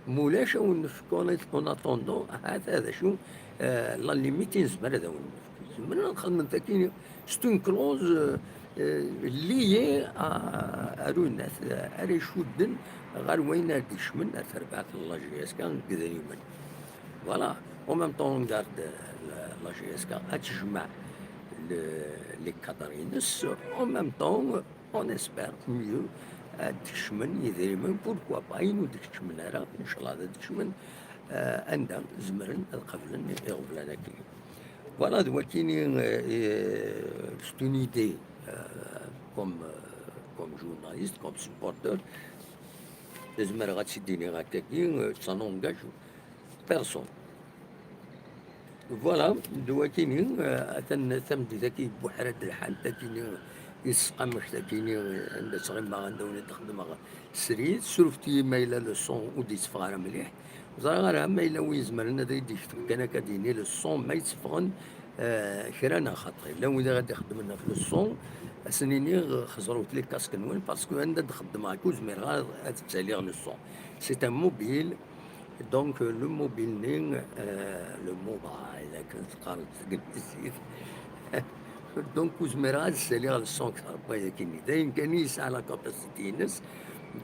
Mulac, ad wen-nefk en, en attendant, hata d acu, euh, la limite i nezmer ad awen-nefk. Zemren ad xedmen takini, c'est une clause, euh, euh, liée à, à runat, euh, ara icudden ɣer wayen ara d-ikecmen ar terbaɛt n la J S K deg idrimen. Voilà. En même temps, on garde, euh, la, la J S K ad tejmeɛ le, les cadres-ines. En même temps, on espère mieux ad d-kecmen yidrimen, pourquoi pas, ayen ur d-kecmen ara, inchallah ad d-kecmen, euh, anda zemren ad qablen iɣeblan-agi. Voilà, d wakini, euh, et, euh, c'est une idée, euh, comme, euh, comme journaliste, comme supporter. Zemreɣ ad tt-id-iniɣ akkagi, euh, ça n'engage personne. Voilà, d wakini, euh, atan tameddit-agi ibuḥra-d lḥal, takini, isqamec takini, anda ttɣimeɣ, anda wen-d-xedmeɣ srid, surfet-iyi ma yella le son ur d-yetteffeɣ ara mliḥ. Ur ẓriɣ ara ma yella wi izemren ad iyi-d-yekteb kan akka ad d-yini le son ma yetteffɣen, euh, kra neɣ xaṭi. Llan wid ara d-ixeddmen ɣef le son, ad sen-iniɣ xeẓrewt les casques-nwen, parce que anda d-xeddmeɣ akka ur zmireɣ ara ad ttaliɣ le son. C'est un mobile, donc, euh, le mobile-nni, euh, le mobile, akken teqqareḍ deg Tmaziɣt. Donc, ur zmireɣ ad ssaliɣ le son akter n wayagi-nni. D ayen kan i yesɛa la capacité-ines.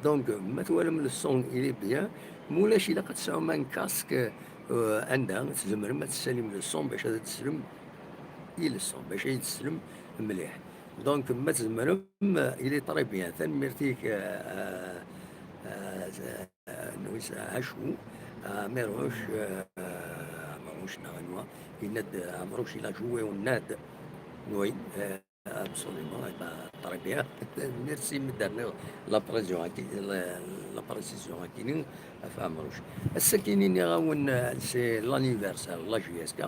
Donc, ma twalam le son, il est bien. Ma ulac, ilaq ad tesɛum un casque, euh, anda tzemrem ad tessalim le son bac ad teslem i le son, bac ad teslem mliḥ. Donc, ma tzemrem, il est très bien. Tanemmirt-ik, euh, euh, euh, Nuyes Acu, Amiruc, euh, Amiruc neɣ anwa, yenna-d, euh, Amiruc, il a joué au NAD. Oui, euh, absolument, eh ben, très bien. Merci, mi d-terniḍ la précision-agi, la, la précision-agi-nni ɣef Amiruc. Ass-agi-nni nniɣ-awen, euh, c'est l'anniversaire n la J S K.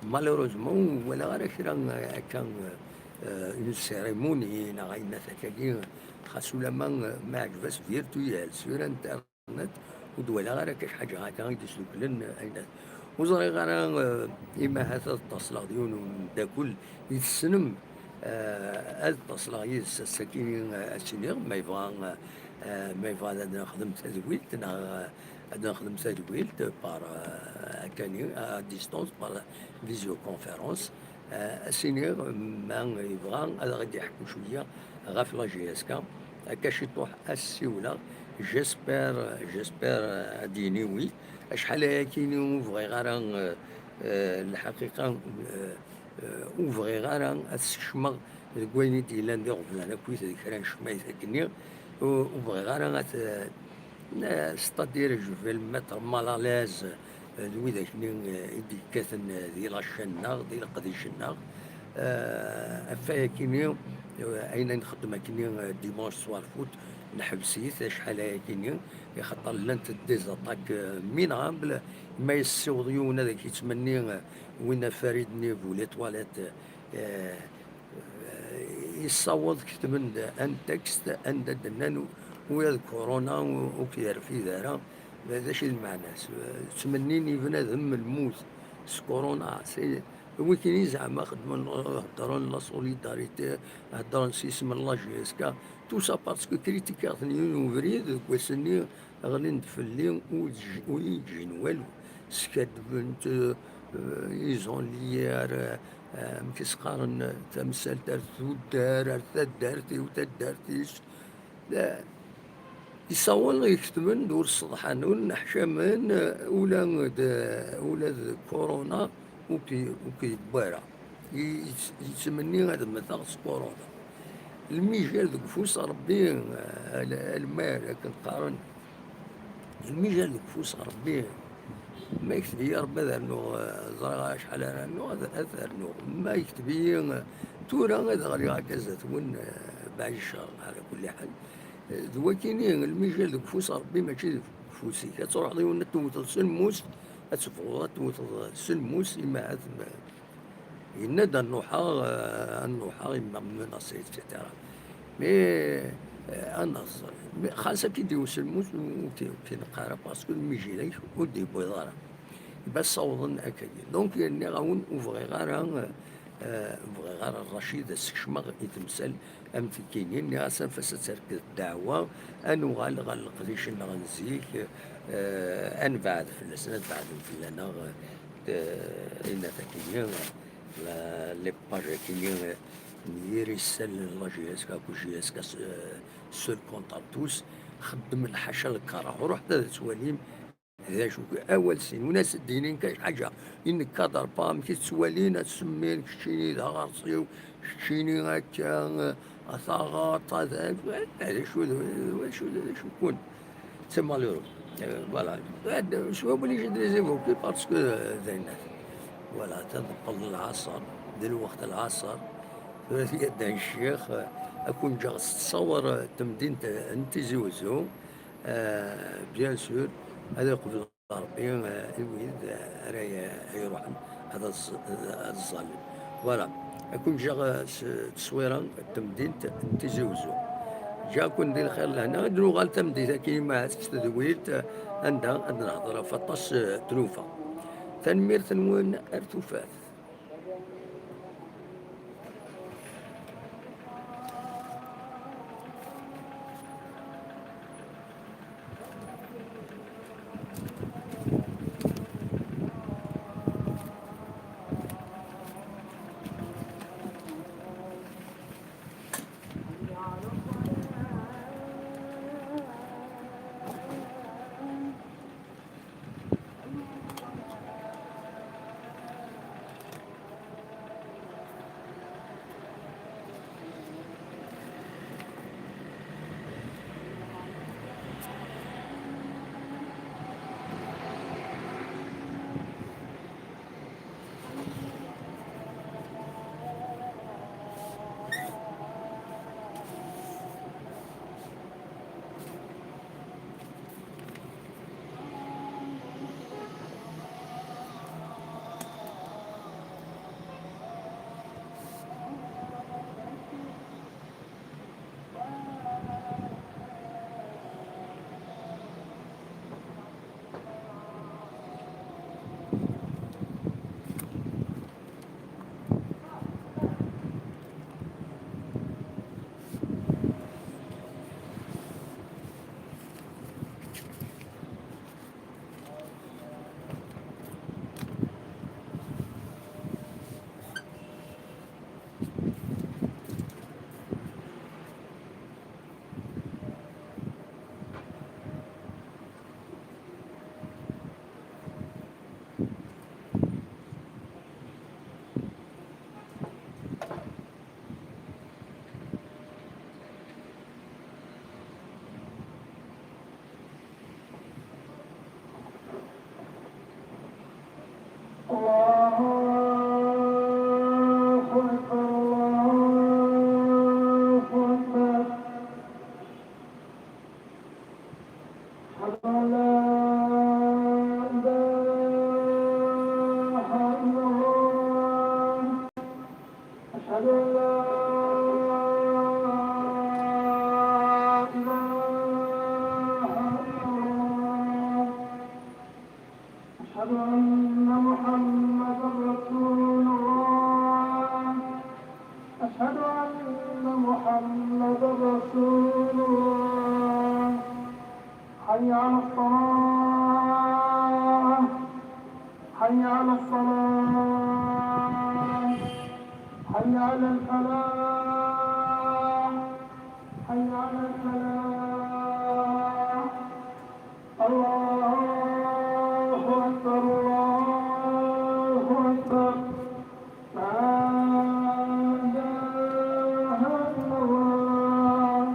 Malheureusement, ur walaɣ ara kra, euh, akka, euh, une cérémonie, neɣ ayen akkagi, xas ulamma, euh, ma yeɛǧeb-as virtuel, sur internet, ur d-walaɣ ara akka ḥaǧa akka i d-isduklen, euh, ayen. Ur ẓriɣ ara, euh, ima ahat ad ṭṭaṣleɣ d yiwen n umeddakel i tessnem, euh, ad ṭṭaṣleɣ yid-s ass-agi, euh, ad s-iniɣ, ma yebɣa, euh, ma yebɣa ad nexdem tadwilt, neɣ, euh, ad nexdem tadwilt par, euh, akkani, à distance, par visioconférence. Ah, ad s-iniɣ, ma yebɣa ad aɣ-d-yeḥku cwiya ɣef la J S K, akka ciṭuḥ ad s-siwleɣ. J'espère, j'espère, ah, ad d-yini oui. Acḥal ayakini ur bɣiɣ ara, ah, ah, lḥaqiqa, ah, ah, ur bɣiɣ ara ad skecmeɣ deg wayen i d-yellan d iɣeblan akkit d kra n ccmayt akkenni. Ur, ur bɣiɣ ara ad, ah, c'est-à-dire, je vais le mettre mal à l'aise, euh, d widak-nni, euh, i d-yekkaten, euh, di la chaîne-nneɣ, di leqdic-nneɣ. Euh, ɣef wayakini, euh, ayen ay nxeddem akkenni, euh, dimanche soir foot, neḥbes-it acḥal ayakini, ixaṭer llant des attaques, euh, minables, ma yessiweḍ yiwen ad ak-yettmenni, euh, win a Farid-nni bu les toilettes, euh, yessaweḍ ketben-d un texte anda d-nnan ula d corona ur k-yerfid ara. D acu i d lmeɛna-s? Ttmennin i bnadem lmut s corona. C'est, wikini zeɛma xeddmen, heddren la solidarité, heddren s yisem n la J S K, tout ça parce que critiquer-ten yiwen ubrid, deg wass-nni ɣlin-d fell-i, ur j-, ur yi-ǧǧin walu. Skaddben-t, euh, ils ont lié ar, euh, amek i s-qqaren, tamsalt ar tuddar, ar taddart-iw, taddart-is. La, isawen i ketben d ur sseḍḥan, ur nneḥcamen, ula d, ula d corona ur k-, ur k-yewwi ara. I-, yettmenni ad mmteɣ s corona. Lmijal deg ufus n Ṛebbi, a l-, a lmal, akken qqaren. Lmijal deg ufus n Ṛebbi. Ma yekteb-iyi Ṛebbi ad rnuɣ, eh, ẓriɣ acḥal ara rnuɣ, ad, ad rnuɣ. Ma yekteb-iyi, eh, tura ad ɣliɣ akka zdat-wen, eh, baɛid ccer, ɛla kulli ḥal. Eh, d wakini, lmijal deg ufus n Ṛebbi, mačči deg ufus-ik. Ad truḥeḍ yiwen ad tewteḍ s lmus, ad teffɣeḍ ad tewteḍ s lmus, imi ahat ma, yenna-d ad nruḥeɣ, eh, ad nruḥeɣ, yemma menacé, et cetera. Mais, eh, ad nẓer. Mais xas akka i d-iwes lmus, ur t-, ur t-ineqq ara, parce que lmijal-ik ur d-yewwiḍ ara. Bas ssawḍen akka-yi. Donc, nniɣ-awen, ur bɣiɣ ara, eh, ur bɣiɣ ara Racid ad s-kecmeɣ i temsal am tikkini. Nniɣ-as, anef-as ad terked ddeɛwa, ad nuɣal ɣer leqdic-nneɣ n zik, eh, ad nebɛed fell-asen, ad beɛden fell-aneɣ, eh, ayen takini, la, les pages akini, eh, n yir isellen n la J S K akked J S K, eh, seul contre tous, xeddmen ḥaca lkara. Ruḥet ad twalim d acu, awal sin, win as-d-yinin kan ḥaǧa, i nekkader pa, amek i ttwalin, ad semmin, keččini d aɣersiw, keččini akka, a taɣaṭ, a da, d acu, d acu, d acu kun. C'est malheureux. Euh, voilà. Je suis obligé de les évoquer parce que, euh, d ayen. Voilà, teḍbeḍ lɛaṣer, d lweqt lɛaṣer, tura tga-d ccix, euh, ad kun-ǧǧeɣ s ttṣawer, euh, temdint, euh, n Tizi Wezzu. Euh, bien sûr, ad iqbel Ṛebbi, eh, i wid, eh, ara y-, ara iruḥen ad ẓ-, ad ẓẓallen. Voilà. Ad kun-ǧǧeɣ, eh, s tteswira n temdint n Tizi Wezzu. Ǧǧiɣ-ken di lxir lehna. Ad nuɣal tameddit-agi, ma s tedwilt, eh, anda ad nehḍer ɣef aṭas, eh, tlufa. Tanemmirt-nwen, ar tufat. أشهد أن لا إله إلا الله. أشهد أن لا إله إلا الله. أشهد أن محمدا رسول الله. أشهد أن محمدا رسول الله. حي على الصلاة. حي على الصلاة. حي على الفلاح. حي على الفلاح. الله أكبر، الله أكبر. لا إله إلا الله.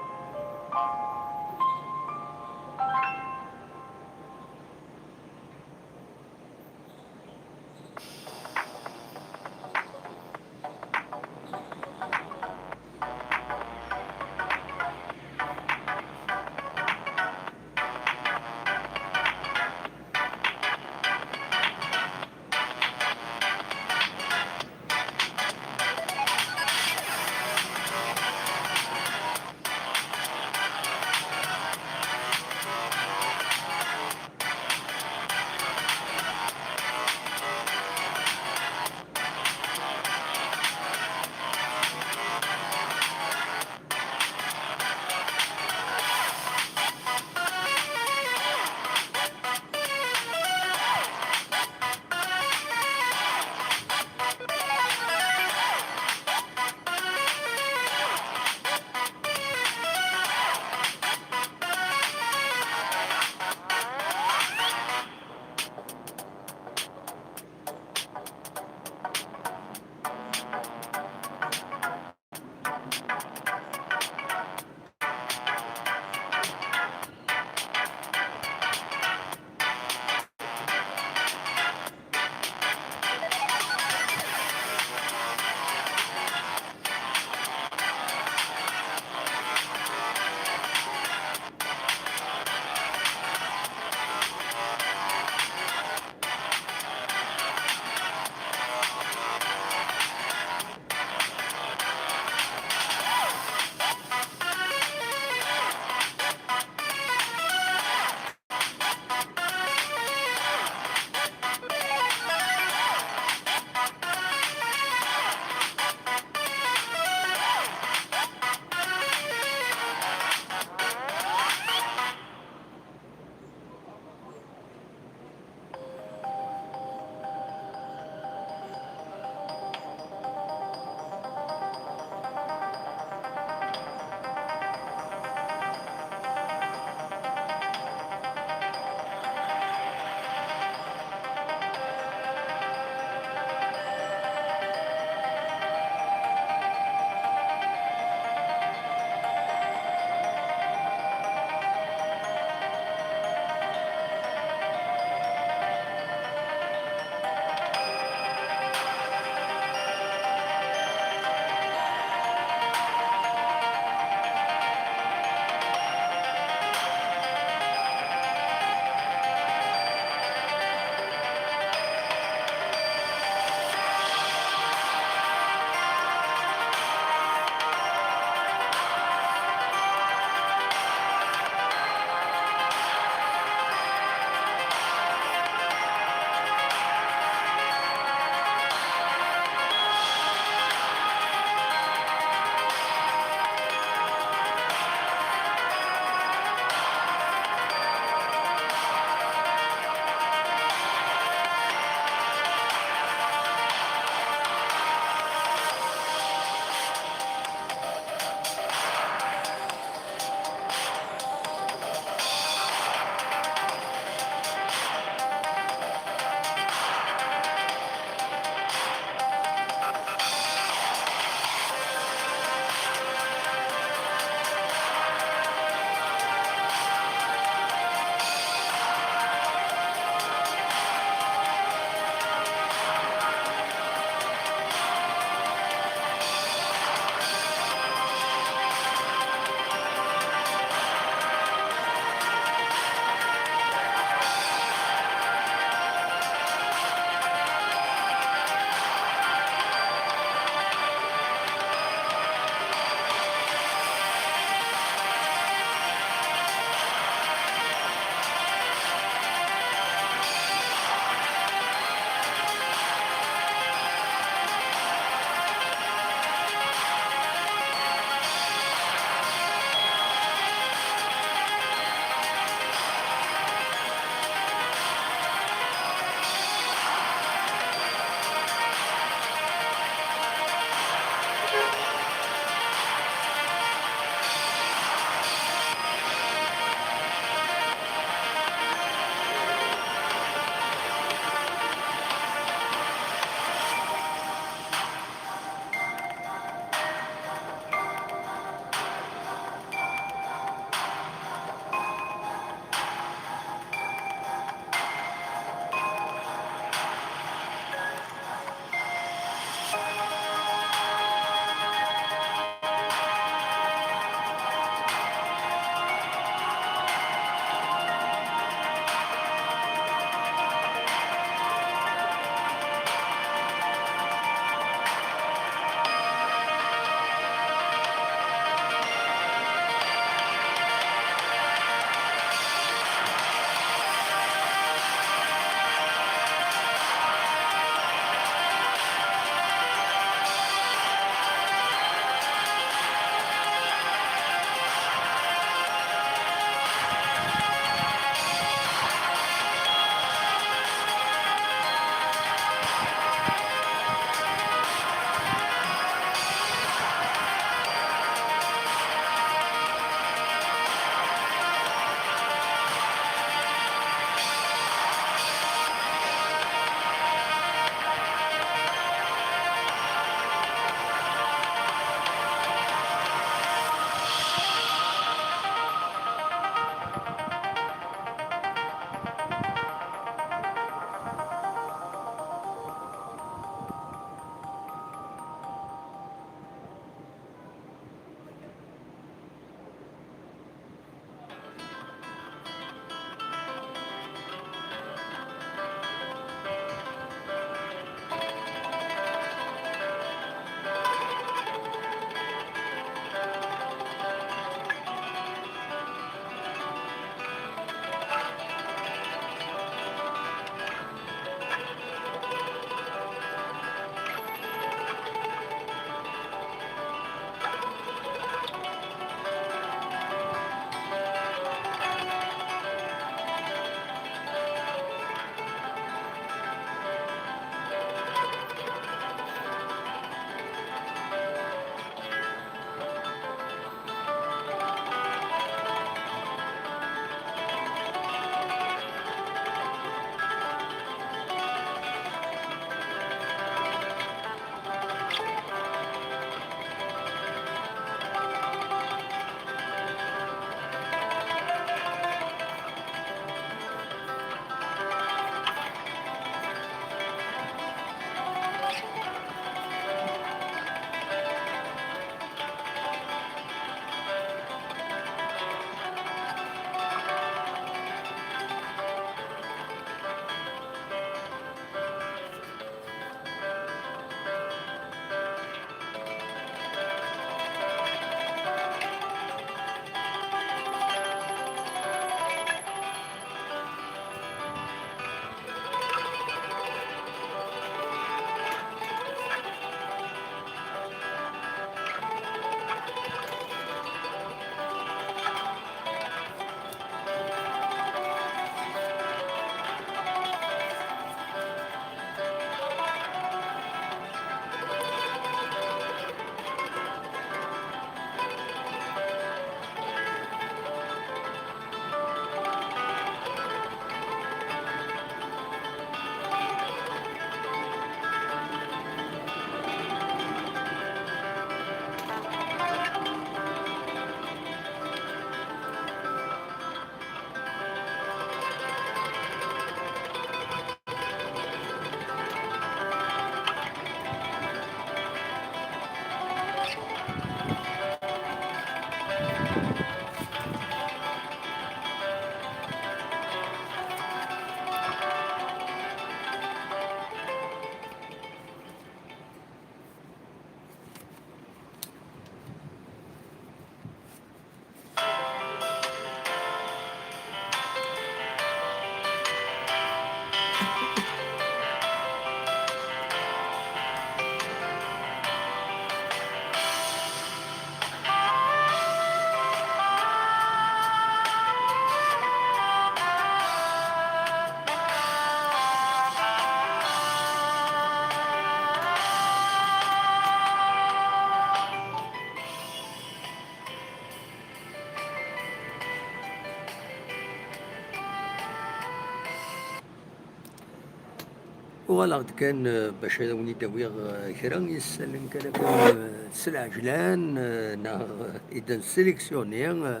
Uɣaleɣ-d kan, eh, bac ad awen-id-awiɣ, eh, kra n yisallen kan akken, eh, s lɛejlan, eh, neɣ i d-nseleksyuni, eh,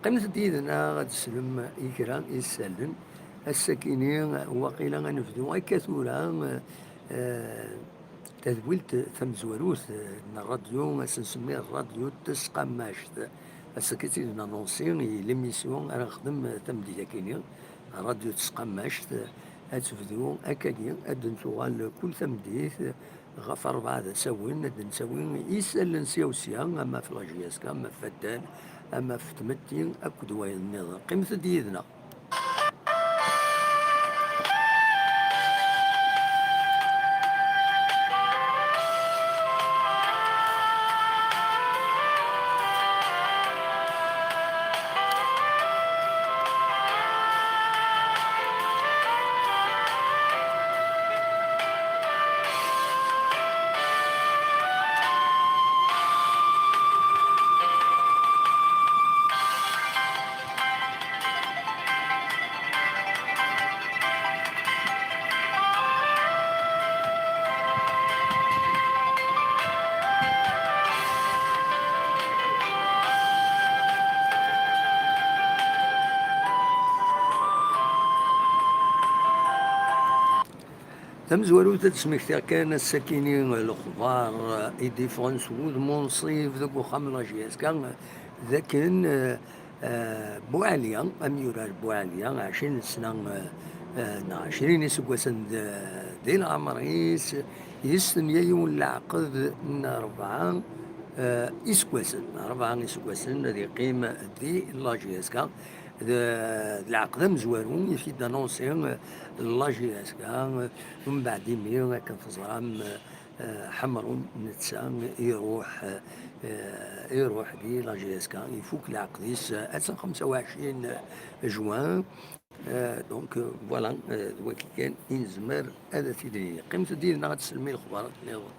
qqimet-d yid-neɣ ad teslem i kra n yisallen. Ass-akini, eh, waqila ad nebdu akka tura, eh, eh, tadwilt tamezwarut, eh, n ṛṛadyu, ad s-nsemmi ṛṛadyu Tesqamact. Ass-agi i tt-id-nanunsi i l'émission ara nexdem, eh, tameddit-akini. Ṛṛadyu Tesqamact, eh, ad tebdu akkagi, ad d-tuɣal kul tameddit, eh, ɣef ṛṛebɛa d asawen, ad d-nettawi isallen sya u sya, ama ɣef la J S K, ama ɣef waddal, ama ɣef tmetti akked wayen nniḍen. Qqimet-d yid-neɣ. Tamezwarut, ad d-smektiɣ kan ass-akini lexbar i d-yeffɣen s wudem unṣib deg uxxam n la J S K, d akken, eh, eh, Buɛli, amyurar Buɛli, ɛecrin sna, eh, eh, neɣ ɛecrin iseggasen d, di leɛmer-is, yestenya yiwen leɛqed n rebɛa, eh, iseggasen, rebɛa iseggasen ad yeqqim di la J S K. D, d leɛqed amezwaru i t-id-anunsi, eh, la J S K, eh, mbeɛd imi, akken teẓram, eh, Ḥemrun netta iruḥ, eh, iruḥ di la J S K, ifuk leɛqed-is, eh, ass n xemsa u ɛecrin juin. Eh, donc, eh, voilà, eh, d wagi kan i nezmer ad t-id-nini. Qqimet-d yid-neɣ ad teslem i lexbarat nniḍen.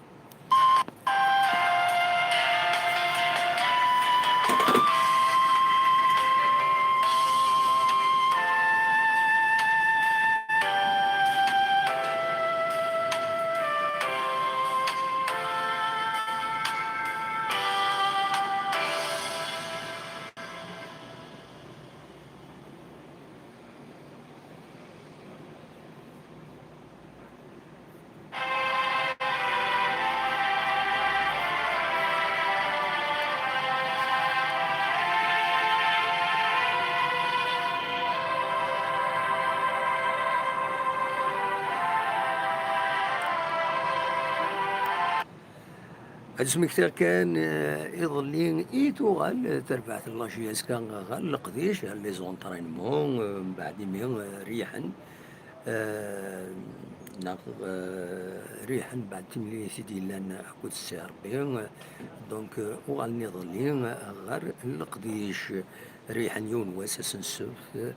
Ad smektiɣ kan, eh, iḍelli i tuɣal, eh, terbaɛt n la J S K ɣer leqdic, ɣer les entraînements, eh, mbeɛd imi, eh, riḥen, eh, neɣ, eh, riḥen mbeɛd timlilit i d-yellan akked Si Ṛebbi, eh, donc, eh, uɣalen iḍelli, eh, ɣer leqdic. Riḥen yiwen wass, ass n ssebt.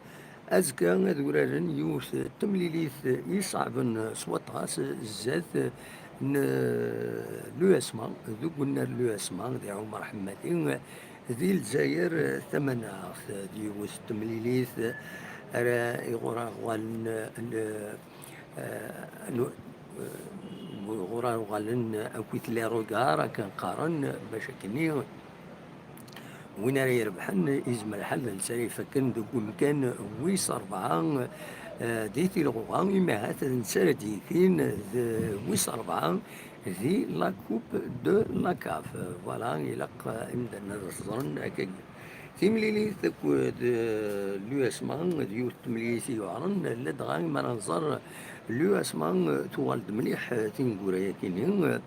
Azekka ad uraren yiwet n temlilit iṣeɛben s waṭas zdat n l'U S M A, deg unnar n l'U S M A, di Ɛumar Ḥemmadi, di Lezzayer tamanaɣt. D yiwet n temlilit ara iɣur uɣalen l-, eh, n-, eh, ɣur uɣalen akkit les regards, akken qqaren, bac akkenni win ara irebḥen, izmer lḥal d netta ara ifakken deg umkan wis ṛebɛa, eh, di tilɣuɣa, imi ahat d netta ara d-yifin d wis ṛebɛa di la Coupe de la CAF. Voilà, ilaq, eh, imdanen ad ẓren akkagi. Timlilit akked, eh, l'U S M A d yiwet n temlilit i yuɛren, ladɣa imi ara nẓer l'U S M A tuɣal-d mliḥ, eh, tineggura-yakini.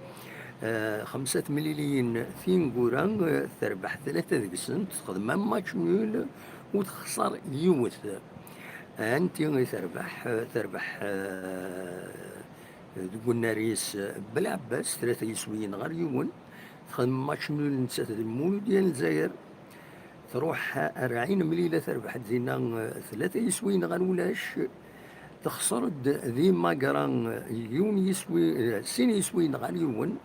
Eh, xemsa temliliyin tineggura, eh, terbeḥ tlata deg-sent, texdem am match nul u texṣer yiwet. Anti i terbeḥ? Eh, terbeḥ, eh, deg unnar-is, eh, Belɛebbas, tlata yiswiyen ɣer yiwen. Texdem match nul nettat d Lmuludya n Lezzayer. Truḥ ar Ɛin Mlila, terbeḥ-d dinna, eh, tlata yiswiyen ɣer ulac. Texṣer-d di Magra, eh, yiwen yiswi, eh, sin yiswiyen ɣer yiwen.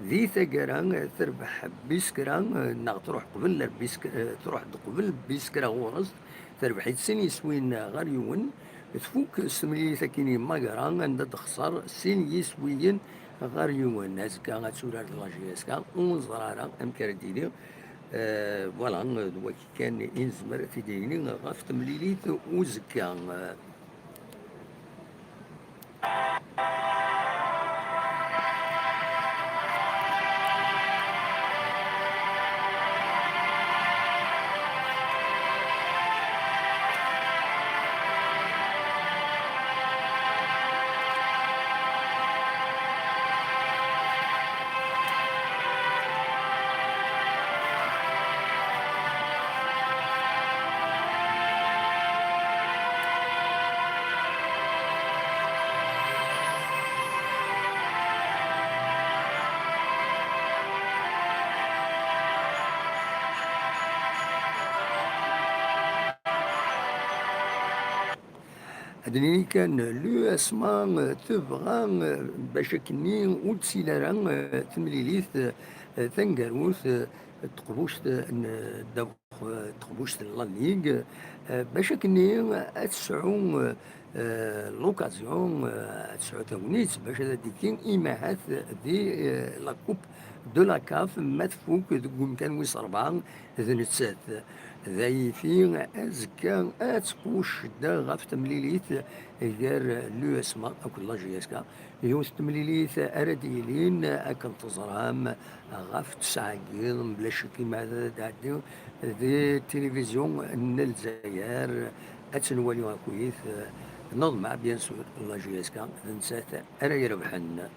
Di taggara, eh, terbeḥ Biskra, eh, neɣ truḥ qbel ar Bisk-, eh, truḥ-d qbel Biskra ɣur-s, terbeḥ-itt sin yiswiyen ɣer yiwen. Tfuk s temlilit akkin n Magra, anda d-texṣer sin yiswiyen ɣer yiwen. Azekka ad turar d la J S K, ur neẓri ara amek ara d-yili. Eh, voilà, d wagi kan i nezmer ad t-id-nini ɣef temlilit uzekka. Ad nini kan, l'U S M A tebɣa, eh, bac akkenni ur d-tili ara, eh, temlilit, eh, taneggarut, eh, teqbuct n ddabex, eh, teqbuct n la Ligue, eh, bac akkenni ad tesɛu, eh, l'occasion, eh, ad tesɛu tagnit bac ad d-tini imahat di, eh, la Coupe de la CAF, ma tfuk deg umkan wis rebɛa d nettat. D ayiti azekka ad tqucc ɣef temlilit gar l'U S M A akked la J S K. Yiwet temlilit ara d-yilin akken teẓram ɣef tesɛa n yiḍ, mebla ccek imahat ad d-tɛeddi di tilivizyu n Lezzayer. Ad tt-nwali akkit, neḍmeɛ, bien sûr, la J S K d nettat ara irebḥen.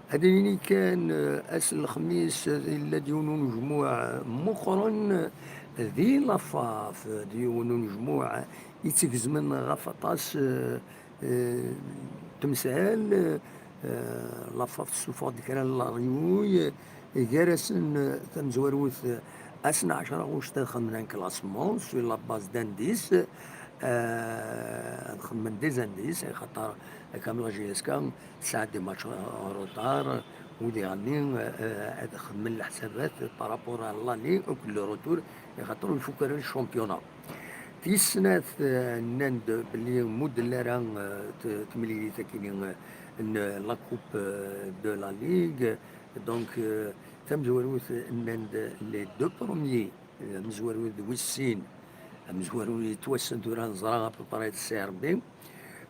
Ad nini kan, eh, ass n lexmis, eh, yella-d yiwen unejmuɛ meqqren di Lafaf, d yiwen unejmuɛ yettgezmen ɣef aṭas, eh, eh, temsal, eh, Lafaf tessufeɣ-d kra n leryuy, eh, gar-asen, eh, tamezwarut, eh, ass n ɛecra ɣuct ad xedmen un classement sur la base d'indices, eh, ad xedmen des indices, axaṭer akka am la J S K, tesɛa des matchs en retard, u diɣenni, eh, ad xedmen leḥsabat par rapport à l'aller akked le retour, axaṭer ur ifuk ara le championnat. Tis snat, eh, nnan-d belli muddel ara, eh, t-, temlilit akkin, eh, n la Coupe, eh, de la Ligue. Donc, eh, tamezwarut nnan-d les deux premiers, eh, amezwaru d wis sin, amezwaru yettwassen tura neẓra à peu près d C R B.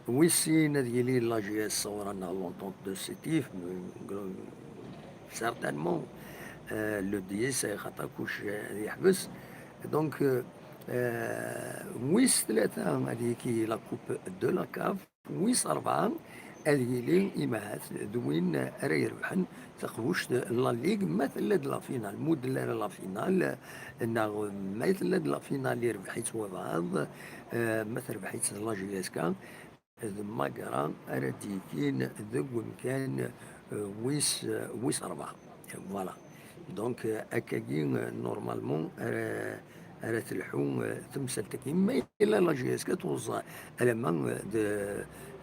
Wis sin ad yili la J S ɣur-a neɣ l'Entente de Sétif, mais, certainement, euh, le dix, axaṭer kullec ad yeḥbes. Donc, euh, euh, wis tlata ad yili la Coupe de la CAF, wis rebɛa ad yili imahat d win ara irebḥen taqbuct n la Ligue, ma tella-d la finale, muddel ara la finale, neɣ ma tella-d la finale irbeḥ-itt wabɛaḍ, euh, ma terbeḥ-itt la J S K, d Magra ara d-yilin deg umkan, euh, wis, euh, wis rebɛa. Voilà. Donc, euh, akkagi, euh, normalement, ara, ara telḥu, eh, temsalt-agi. Ma yella la J S K tuẓa alamma, eh, d,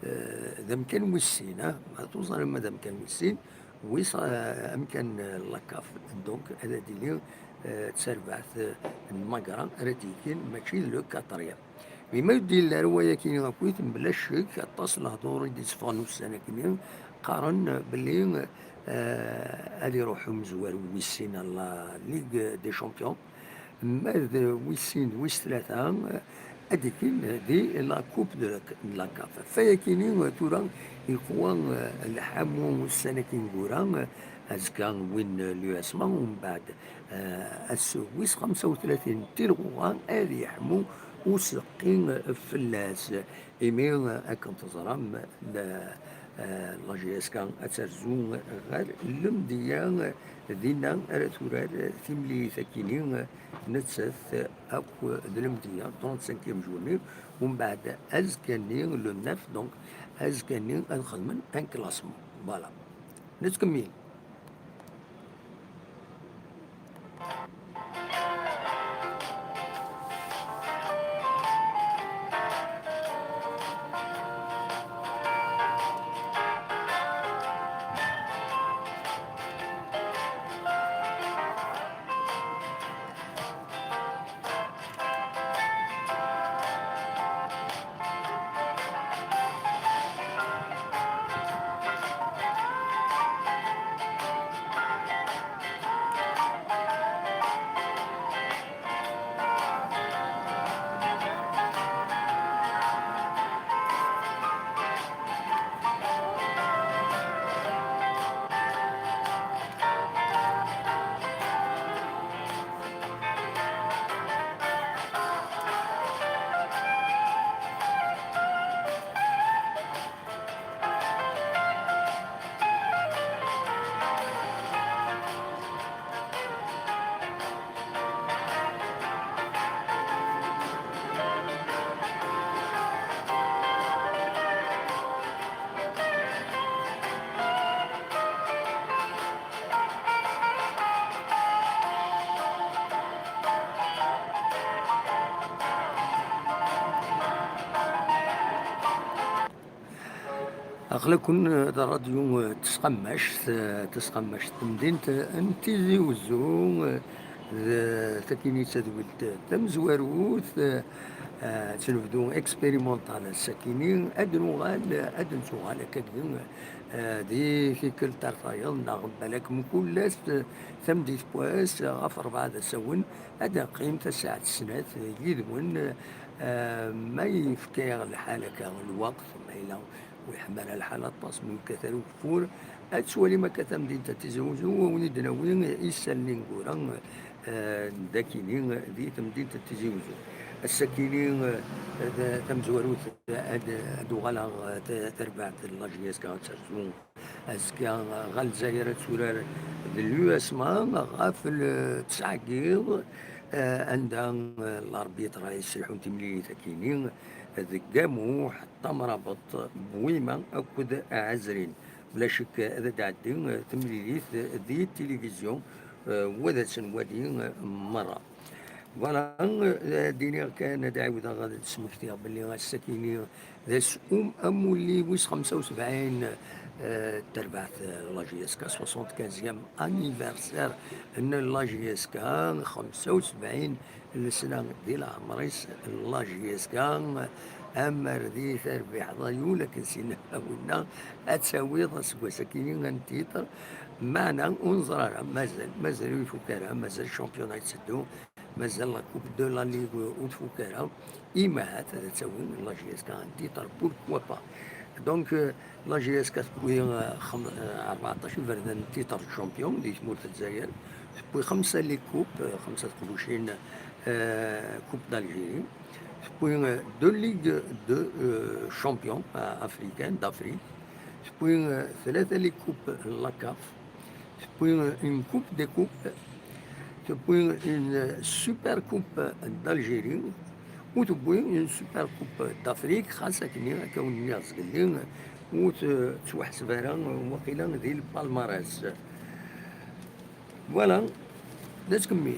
eh, d amkan wis sin, ah, tuẓa alamma d amkan wis sin, wis, eh, amkan, eh, la CAF. Donc, ad d-tili, eh, d tarbaɛt, eh, n Magra ara d-yekkin, mačči d le quatrième. Mi ma ur d-yelli ara wayagi akkit, mebla ccek, aṭas n lehdur i d-itteffɣen ussan-agi, qqaren belli, eh, ad iruḥ umezwaru wis sin à la Ligue des Champions. Ma d wis sin d wis tlata, ad d-ikkin di la Coupe de la, de la CAF. Ɣef wayagi tura yeqwa, eh, lḥamu ussan-agi ineggura, eh, azekka win l'U S M A, umbeɛd, eh, ass wis xemsa u tlatin n Tilɣuɣa ad yeḥmu useqqi fell-as. Imi, eh, akken teẓram, la, eh, la J S K ad terzu ɣer Lemdeyya, dinna ara turar timlilit-agi-ni, nettat akk d Lemdeyya, trente-cinquième journée, umbeɛd azekka-nni, le neuf, donc, azekka-nni ad xedmen un classement. Voilà. Nettkemmil. Aql-aken d ṛṛadyu, eh, Tesqammact, eh, Tesqammact, tamdint, eh, n Tizi Uzzu, eh, d takini d tadwilt tamezwarut, eh, eh, ad tt-nebdu expérimental ass-akini, ad nuɣal, ad nettuɣal akkagi, eh, di tikkelt ar tayeḍ, neɣ balak mkul ass, eh, tameddit n wass, eh, ɣef ṛebɛa d asawen, ad neqqim tasaɛet snat, eh, yid-wen, eh, ma yefka-yaɣ lḥal akka lweqt, ma yella ur yeḥma ara lḥal aṭas, ma yekkat ara ugeffur, ad twalim akka tamdint n Tizi Uzzu, ad wen-id-nawi isallen ineggura, eh, n dakini, di temdint n Tizi Uzzu. Ass-akini, eh, d-, tamezwarut, ad, ad uɣaleɣ, eh, ta-, tarbaɛt n la J S K ad terzu. Azekka, eh, ɣer Lezzayer ad turar d l'U S M A ɣef l-, tesɛa n yiḍ, eh, anda, eh, l'arbitre ay yesselḥun timlilit akini deg Gamuḥ, Tamrabeṭ, Bwima akked Ɛezrin. Bla ccek ad d-tɛeddi, eh, temlilit di tilivizyu, eh, u ad tt-nwali, eh, merra. Voilà, eh, ad d-iniɣ kan, ad ɛiwdeɣ ad d-smektiɣ belli ass-akini d ass um-, amulli wis xemsa u sebɛin, eh, n terbaɛt, eh, la J S K, soixante-quinzième anniversaire n la J S K, xemsa u sebɛin lesna di leɛmer-is la J S K, amer di terbiḥt d yul akken s-yenna winna, ad tawiḍ aseggas-akini un titre, meɛna ur neẓri ara, mazal, mazal ur ifuk ara, mazal championnat yetteddu, mazal la Coupe de la Ligue ur tfuk ara, imahat ad tawin la J S K un titre, pourquoi pas. Donc, euh, la J S K tewwi, euh, xam-, euh, rbeɛṭac iberdan n titre de champion di tmurt n Lezzayer, tewwi xemsa les coupes, euh, xemsa teqbucin, euh, Coupe d'Algérie, tewwi, euh, deux ligues de, euh, champions, euh, africaines, d'Afrique, tewwi, euh, tlata les coupes n la CAF, tewwi une coupe des coupes, tewwi une super coupe d'Algérie, u tewwi une super coupe d'Afrique, xas akken akka wen-nniɣ zgelli, ur t-, tettwaḥseb ara waqila di le palmarès. Voilà, d askemmi.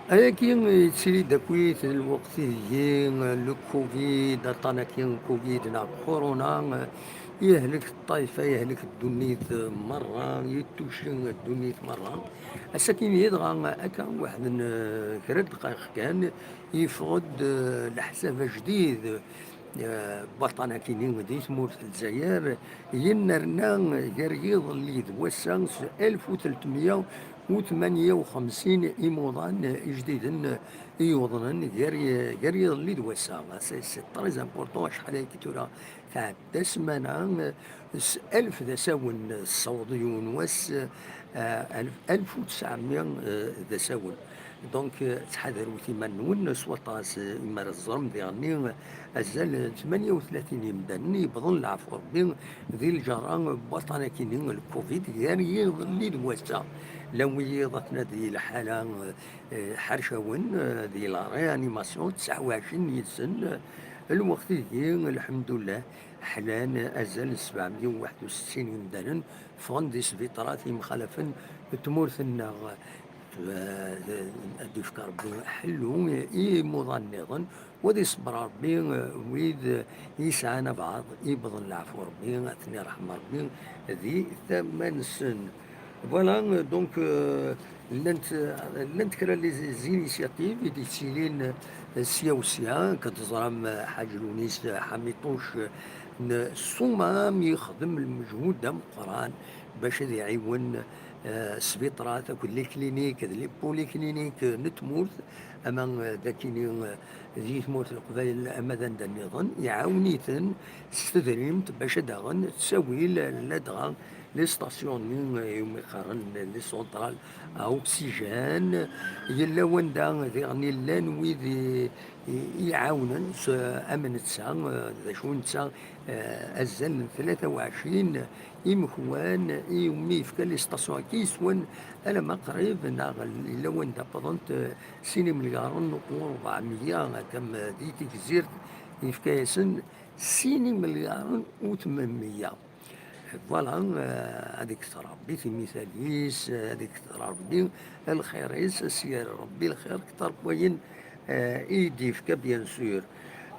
Ayagi yettili-d akkit lweqt ideg le covid, aṭṭan-agi covid neɣ corona, yehlek ṭṭaifa, yehlek ddunit merra, yettuci ddunit merra. Ass-agi dɣa akka weḥd n, eh, kra n ddqayeq kan, yeffeɣ-d, eh, leḥsab ajdid, eh, n waṭṭan-agi di tmurt n Lezzayer, yennerna gar yiḍelli d wass-a s alef u tletmeyya u tmenya u xemsin imuḍan ijdiden i yuḍnen gar, gar yiḍelli d wass-a. C'est, c'est très important, acḥal ayagi tura tɛedda ssmana, s alef d asawen, tessaweḍ yiwen wass, eh, alef, alef u tesɛemya, eh, d asawen. Donc, eh, ttḥadaret iman-nwen s waṭas, eh, imi ara teẓrem diɣenni, eh, azal n tmenya u tlatin imdanen yewwḍen leɛfu Rebbi di lǧerra n waṭṭan-agi-nni, le covid, gar yiḍelli d wass-a. Llan wiyiḍ aten-a di lḥala, eh, ḥercawen, eh, di la réanimation, tesɛa u ɛecrin yid-sen, eh, lweqt-agi, lḥemdullah, ḥlan azal n sebɛemya u waḥed u settin imdanen, ffɣen di sbiṭarat yemxalafen n tmurt-nneɣ. Eh, ad d-yefk Rebbi ḥellu i imuḍan nniḍen, u ad iṣebber Rebbi, eh, wid, eh, yesɛan abeɛḍ, yewwḍen leɛfu Rebbi, ad ten-iṛḥem Rebbi di tama-nsen. Voilà, donc, euh, llant, llant kra n les initiatives i d-yettilin, eh, sya u sya, akka teẓram, eh, Ḥaǧ Lunis, eh, Ḥamiṭuc, eh, n Ṣṣumam yexdem lmejhud d ameqqran bac ad iɛiwen, eh, sbiṭarat akked les cliniques d les polycliniques n tmurt, ama, eh, d akini, eh, di tmurt n Leqbayel ama d anda nniḍen, iɛawen-iten s tedrimt bac ad d-aɣen ttawil ladɣa les stations-nni, eh, iwumi qqaren les centrales à oxygène. Yella wanda diɣen llan wid i, i, i iɛawnen s, am netta, eh, d acu netta, eh, azal n tlata u ɛecrin imekwan iwumi yefka les stations-agi yeswan alamma qrib, neɣ yella wanda wwḍent, eh, sin imelyaṛen u ṛebɛemya, akka, eh, di Tigzirt yefka-yasen sin imelyaṛen u tmenmeyya. Voilà, eh, ad ikter Rebbi timital-is, eh, ad ikter Rebbi lxir-is, ad s-yerr Rebbi lxir kter n wayen, eh, i d-yefka, bien sûr.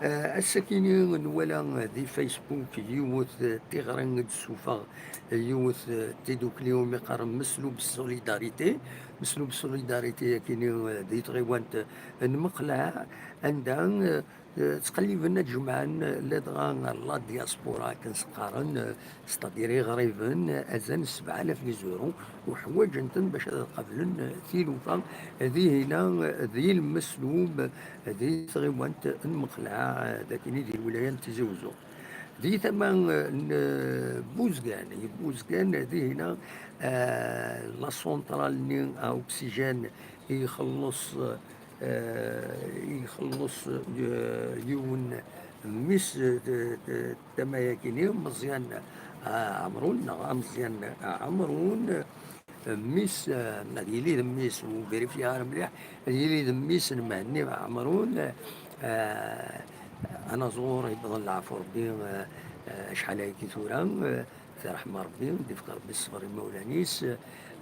Eh, ass-akini nwala di Facebook yiwet, eh, tiɣri i d-tessufeɣ yiwet, eh, tidukli umi qqaren Meslub Solidarité. Meslub Solidarité akini, eh, di tɣiwant n Meqleɛ, anda, eh, Eh, ttqelliben ad jemɛen ladɣa la diaspora akken s-qqaren, eh, c'est-à-dire iɣriben, eh, azal n sebɛa alaf n izuru, u ḥwaǧen-ten bac ad qablen, eh, tilufa, eh, dihina, eh, di Lmeslub, eh, di tɣiwant n Meqleɛ, eh, d akini di lwilaya n Tizi Uzzu. Di tama, eh, n, eh, Buzgan, i Buzgan, eh, dihina, eh, la centrale-nni à oxygène i ixelleṣ, eh, eh, ixelleṣ, eh, yiwen mmi-s, eh, t-, t-, tama-yakini, Meẓyan, eh, Ɛemrun, neɣ Ameẓyan, eh, Ɛemrun, eh, mmi-s, eh, ad yili d mmi-s, ur vérifier ara mliḥ, ad yili d mmi-s n Mhenni Ɛemrun, eh, anaẓur yewwḍen leɛfu Rebbi, eh, eh, acḥal ayagi tura, eh, Ad t-iṛḥem Ṛebbi, ad d-ifk Ṛebbi ṣṣber i imawlan-is.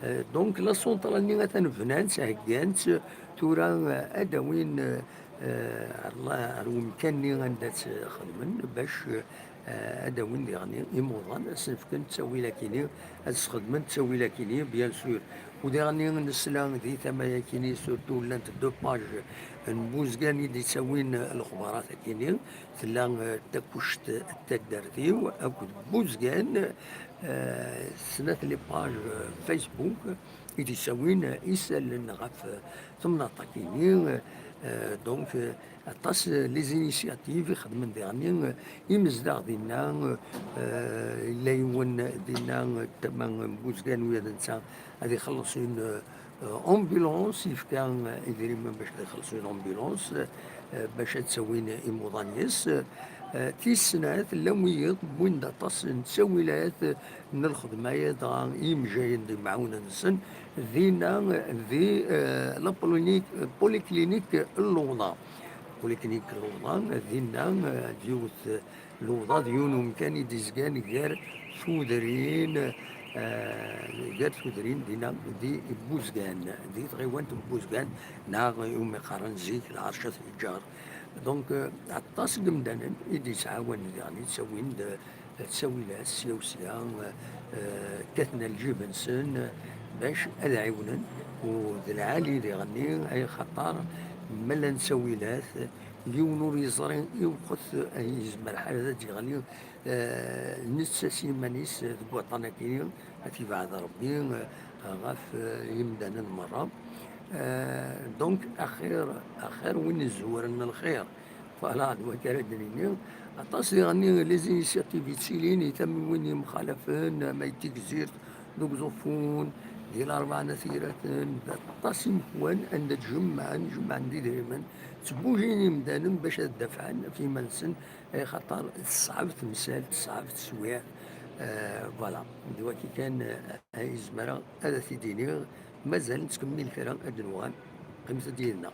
Eh, donc, la centrale-nni atan bnan-tt, heggan-tt, tura, eh, ad d-awin, eh, ɣer la-, ɣer wemkan-nni anda tt-xedmen, bac, eh, ad d-awin diɣen imuḍan, ad sen-fken ttawil akini, ad sxedmen ttawil akini, bien sûr. U diɣen nesla di tama-yakini, surtout llant deux pages n Buzgan i d-ittawin lexbarat akini, tella, eh, Takuct n taddart-iw akked Buzgan, eh, snat les pages, eh, Facebook i d-ittawin isallen ɣef, eh, temnaḍt-agi-nni, eh, donc, eh, aṭas, eh, les initiatives i xedmen diɣenni, eh, imezdaɣ dinna, eh, yella yiwen dinna, eh, tama n Buzgan, u ad netta ad ixelleṣ une, eh, eh, ambulance, yefka, eh, idrimen bac ad ixelleṣ une ambulance, eh, bac ad ttawin imuḍan yes. Eh, tis snat, llan wiyiḍ wwin-d aṭas n ttawilat n lxedma-ya dɣa i yimejjayen d yimɛawnen-nsen dinna di, eh, la polyclinique, polyclinique n Lewḍa. Polyclinique n Lewḍa, dinna, eh, d yiwet, Lewḍa d yiwen umkan i d-izgan gar tudrin, eh, eh, gar tudrin dinna di Buzgan, di tɣiwant n Buzgan, neɣ umi qqaren zik Lɛerc At Yeǧǧar. Donc, eh, aṭas n yimdanen i d-yettɛawanen diɣen, yettawin-d, eh, ttawilat sya u sya, eh, kkaten ar lǧib-nsen, eh, bac ad ɛiwnen, u d lɛali diɣenni, ay xaṭer ma llan ttawilat, yiwen ur yeẓri i lweqt ay yezmer ḥal ad d-yeɣli, eh, netta s yiman-is deg waṭṭan-agi, ad t-yebɛed Ṛebbi, eh, ɣef, eh, yimdanen merra. Eh, donc, axir, axir win izewren lxir. Voilà, d wakka ara d-nini. Aṭas diɣenni les initiatives yettilin i tamiwin yemxalafen, ama i Tigzirt, deg Uẓeffun, di Larebɛa n At Yiraten, d aṭas imekwan anda ttjemɛen, jemɛen-d idrimen, ttbujin imdanen bac ad dafɛen ɣef yiman-nsen, ay xaṭer teṣɛeb temsalt, teṣɛeb teswiɛt. Eh, voilà, d waki kan, eh, ay zemreɣ ad t-id-iniɣ. Mazal nettkemmil kra, ad d-nuɣal. Qqimet-d yid-neɣ.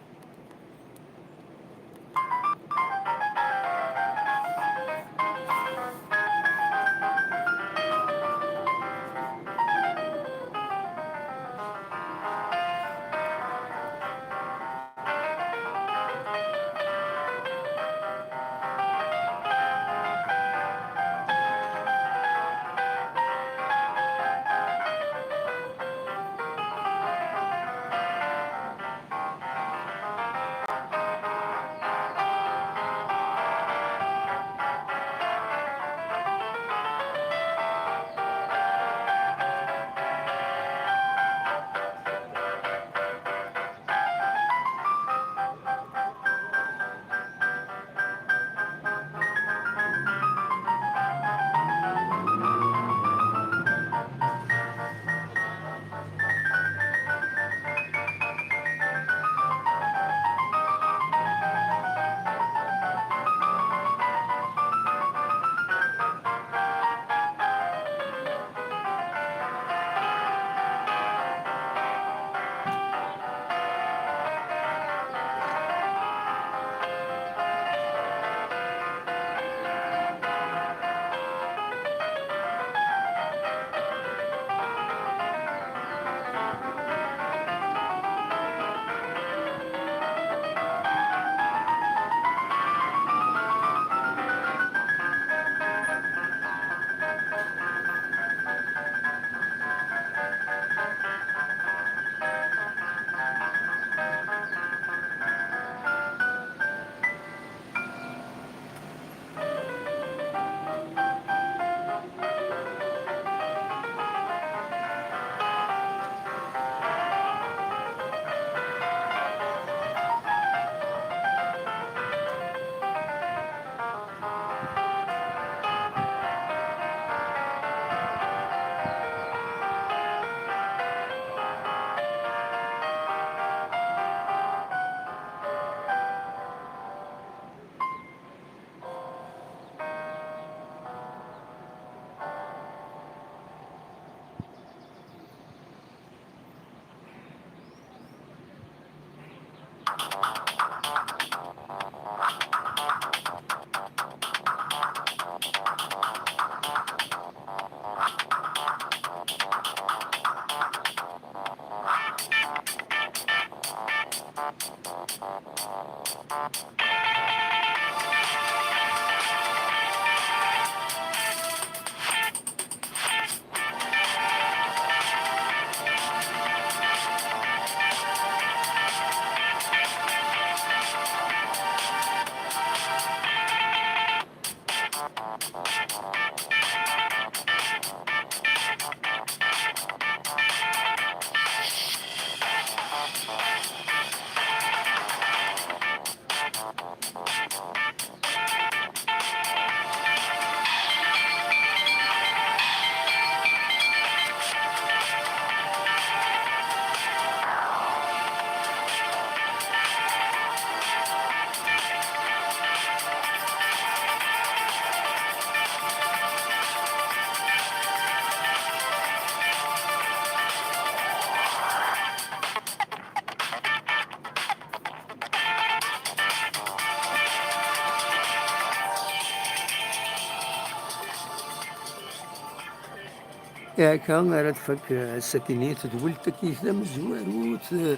Akka ara tfak, eh, ass-akini tedwilt-agi tamezwarut, eh,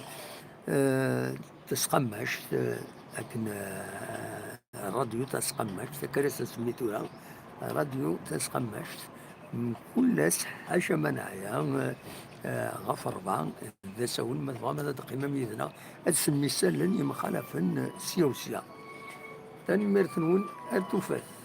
eh, tasqammact, eh, akken, eh, radyu tasqammact, akka ara s-nsemmi tura, radyu tasqammact, mkul ass, ḥaca ma neɛya, eh, eh, ɣef ṛebɛa d asawen, ma tebɣam ad d-teqqimem yid-neɣ, ad semmisallen yemxalafen, eh, sya u sya. Tanemmirt-nwen, ar tufat.